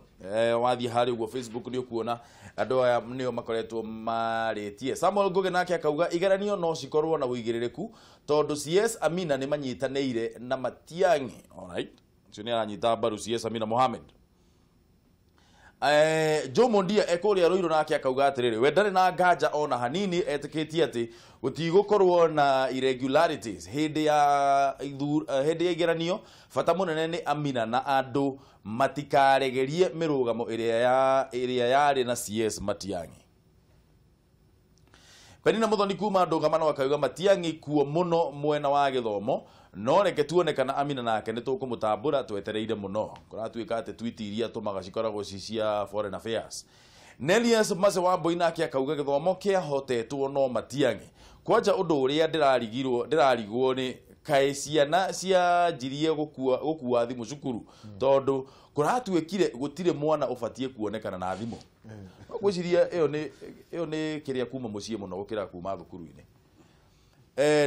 Wathiĩ harĩa ũguo Facebook nĩ ũkuona andũ aya nĩo makoretwo marĩtie. Samuel Ngugi nake akauga igeranio no cikorwo na ũigĩrĩrĩku tondũ CS Amina nĩ manyitanĩire na Matiang'i. Alright, ũcio nĩ aranyita mbaru CS Amina Mohamed. Joe Mondia ekũrĩa Ruiru nake akauga atĩrĩrĩ, we ndarĩ na nganja ona hanini, etĩkĩtie atĩ gũtigũkorwo na irregularities hĩndĩ ya igeranio. Bata mũnene nĩ Amina na andũ matikaregerie mĩrũgamo ĩrĩa yarĩ na CS Matiang'i. Penina Muthoni kuma ndũgamano akauga Matiang'i kuo mũno mwena wa gĩthomo, no reke tuone kana Amina nake nĩ tũkũmũtambũra, twetereire mũno. Kũratuĩka atĩ tweet iria tũmaga cikoragwo ci cia foreign affairs. Nelius Mase wa Mbui nake akauga gĩthomo kĩahotetwo no Matiang'i. Kwanja ũndũ ũrĩa ndĩrarigwo nĩ kaĩ ciana cianjirie gũkua thimũ cukuru, tondũ kũratuĩkire gũtirĩ mwana ũbatiĩ kuonekana na thimũ. Ngwĩciria ĩyo nĩ kĩrĩa kuma mũciĩ mũno gũkĩra kuma thukuru-inĩ.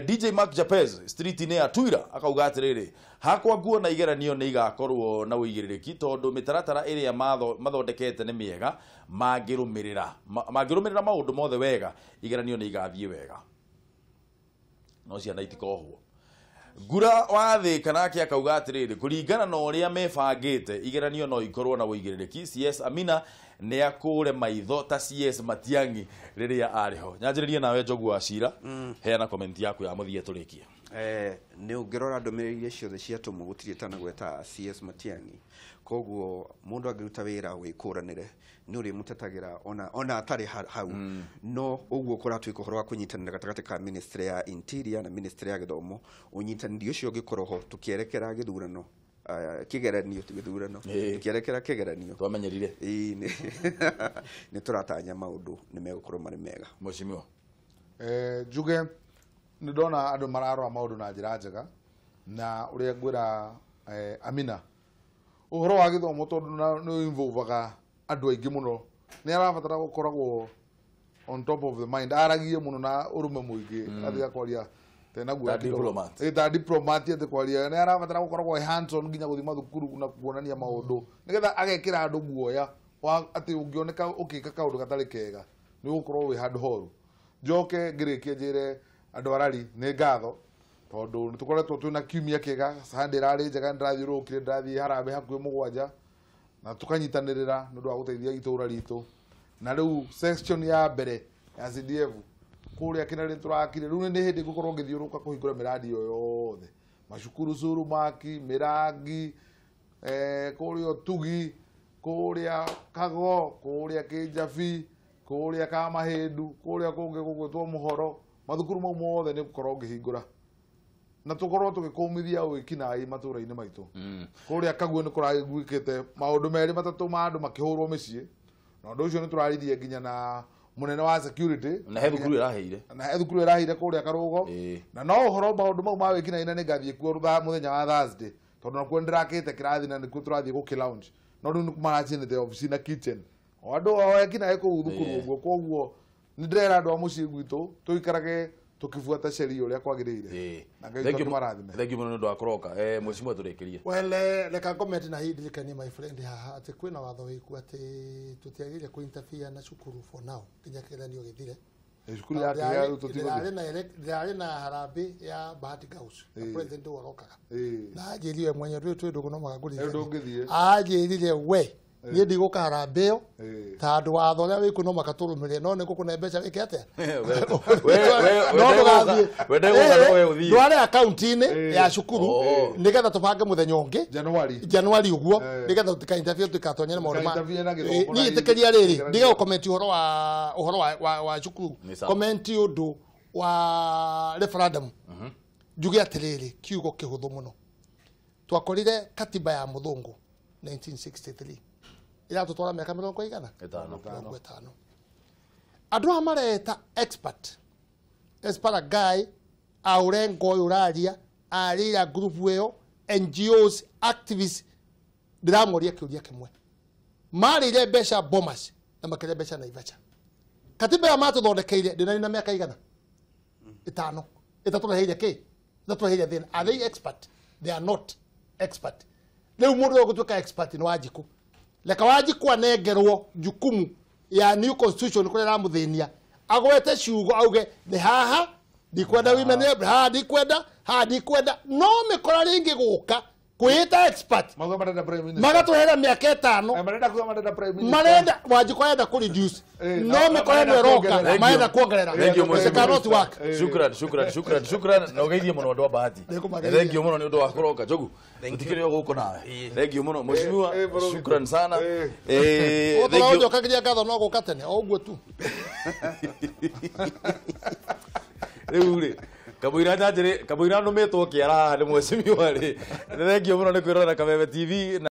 DJ Mark Japez street-inĩ ya Tuira akauga atĩrĩrĩ, hakwa nguona igeranio nĩ igakorwo na ũigĩrĩrĩki tondũ mĩtaratara ĩrĩa mathondekete nĩ mĩega, mangĩrũmĩrĩra maũndũ mothe wega, igeranio nĩ igathiĩ wega, no ciana itikohwo. Ngura wa Thĩka nake akauga atĩrĩrĩ, kũringana na ũrĩa mebangĩte igeranio no ikorwo na ũigĩrĩrĩki. CS Amina nĩ akũre maitho ta CS Matiang'i rĩrĩa arĩ ho. Nyanjĩrĩrie nawe Njogu wa Cira, heana comment yaku ya mũthia tũrĩkie. Nĩ ũngĩrora ndũmĩrĩri iria ciothe ciatũmwo gũtirĩ ĩtanagweta CS Matiang'i, koguo mũndũ angĩruta wĩra wĩkũranĩre nĩ ũrĩmũtetagĩra ona atarĩ hau. No ũguo kũratuĩka ũhoro wa kũnyitanĩra gatagatĩ ka ministry ya Interior na ministry ya gĩthomo, ũnyitanĩri ũcio ũngĩkorwo ho tũkĩerekera gĩthurano, kĩgeranio ti gĩthurano, tũkĩerekera kĩgeranio twamenyerire, nĩ tũratanya maũndũ nĩ megũkorwo marĩ mega. Mheshimiwa, njuge nĩ ndona andũ mararora maũndũ na njĩra njega, na ũrĩa ngwĩra Amina ũhoro wa gĩthomo tondũ nĩ involvaga andũ aingĩ mũno, nĩ arabatara gũkoragwo on top of the mind, aragie mũno na ũrũme mũingĩ, athiĩ kwaria ta diplomat atĩ kwaria, nĩ arabatara gũkoragwo hands on nginya gũthiĩ mathukuru na kuonania maũndũ nĩgetha agekĩra andũ guoya wa atĩ ũngĩoneka ũkĩka kaũndũ gatarĩ kega nĩ ũgũkorwo wĩ handũ horu. Njoke ngĩrĩkie njĩre andũ arari nĩ ngatho tondũ nĩ tũkoretwo twĩna kiumia kĩega, Sunday ĩrarĩ njega, nĩ ndĩrathiũrũrũkire, ndĩrathiĩ harambee hakuhĩ 7 na tũkanyitanĩrĩra nĩ ũndũ wa gũteithia itũũra ritũ. Na rĩu section ya mbere ya CDF kũrĩa Kĩnarĩ tũrakire, rĩu nĩ hĩndĩ ngũkorwo ngĩthiũrũrũka kũhingũra mĩradi ĩyo yothe, macukuru Surumaki, Mĩrangi, kũrĩa Ũtugi, kũrĩa Kago, kũrĩa Kĩnjabi, kũrĩa Kamahĩndu, kũrĩa kũngĩ gũgwĩtwo Mũhoro, mathukuru mau mothe nĩ ngũkorwo ngĩhingũra na tũkorwo tũgĩkũmithia wĩkinaĩ matũũra-inĩ maitũ. Kũrĩa Kaguo nĩ kũraiguĩkĩte maũndũ merĩ matatũ ma andũ makĩhũrwo mĩciĩ, na ũndũ ũcio nĩ tũraririe nginya na mũnene wa security, na he thukuru ĩraheire, na he thukuru ĩraheire kũrĩa Karũgo, na no ũhoro maũndũ mau ma wĩkinaĩ na nĩ ngathiĩ kuo mũthenya wa Thursday, tondũ nakuo nĩ ndĩrakĩte kĩrathi na nĩkuo tũrathiĩ gũkĩ lounge, no rĩu nĩ maracinĩte obici na kitchen, o andũ o ekinaĩ kũu thukuru ũguo. Koguo nĩ ndĩrera andũ a mũciĩ gwitũ tũikarage tukibuata sheria ũrĩa kwagĩrĩire. Na Ngai tũmarathime. Thank you mũno nĩ ũndũ wa kũroka. Mheshimiwa tũrĩkĩrie. Well, reka comment na hii ndirikanie my friend haha atĩ kwĩna watho wĩkuo atĩ tũtiagĩrĩire kũ interfere na cukuru for now nginya kĩgeranio gĩthire. Cukuru ya kĩgeranio tũtigũthiĩ. Ndĩrarĩ na harambee ya Bahati Girls na president warokaga. Na anjĩrire mwenye twĩ ndũgũ no makangũririkania. Anjĩrire we niĩ ndigũka harambee ĩyo tondũ watho ũrĩa wĩkuo no makatũrũmĩrĩre, no nĩ ngũkũne mbeca wĩke atĩa? Ndware akaunti-inĩ ya cukuru nĩgetha tũbange mũthenya ũngĩ Januari ũguo nĩgetha tũtikainterfere tũtikatonyere maũndũ ma niĩ ĩtĩkĩria rĩrĩ ndige gũcomment ũhoro wa cukuru, comment ũndũ wa referendum. Njuge atĩrĩrĩ, kiugo kĩhũthũ mũno, twakorire katiba ya mũthũngũ 1963 iratũtwara mĩaka 50. Andũ aya mareta expert expert guy aurengo ũyũ ũraria arĩra group ĩyo NGOs activists ndĩramoria kĩũria kĩmwe marĩire mbeca Bomas na makĩrĩa mbeca Naivasha. Katiba ya matũthondekeire ndĩnani na mĩaka igana 5 ĩtatũreheire kĩ ĩtatũreheire thĩna. Are they expert? They are not expert. Rĩu mũndũ ũyũ gũtuĩka expert nĩ Wanjikũ. Reka Wanjikũ anengerwo jukumu ya new constitution kũrĩa ĩramũthĩnia agwete ciugo auge nĩ haha ndikwenda women rep, haha ndikwenda, haha ndikwenda. No mĩkora rĩngĩ gũka kwĩĩta expert magatũhera mĩaka 5 marenda Wanjikũ arenda kũ reduce no mĩkora ĩno ĩroka marenda kuongerera. It cannot work. Shukran shukran shukran shukran na ũgeithie mũno andũ a Bahati. Thank you mũno nĩ ũndũ wa kũroka Njogu. Tũtikĩrĩ o gũkũ nawe. Thank you mũno mheshimiwa. Shukran sana. Thank you. Ũtũraũnjokagiria ngatho no gũka tene o ũguo tu. Rĩu rĩ kamũira njanjĩrĩ kamũira nũmĩtwo kĩara haha nĩ mheshimiwa rĩ. Thank you mũno nĩ kwĩrorera Kameme TV.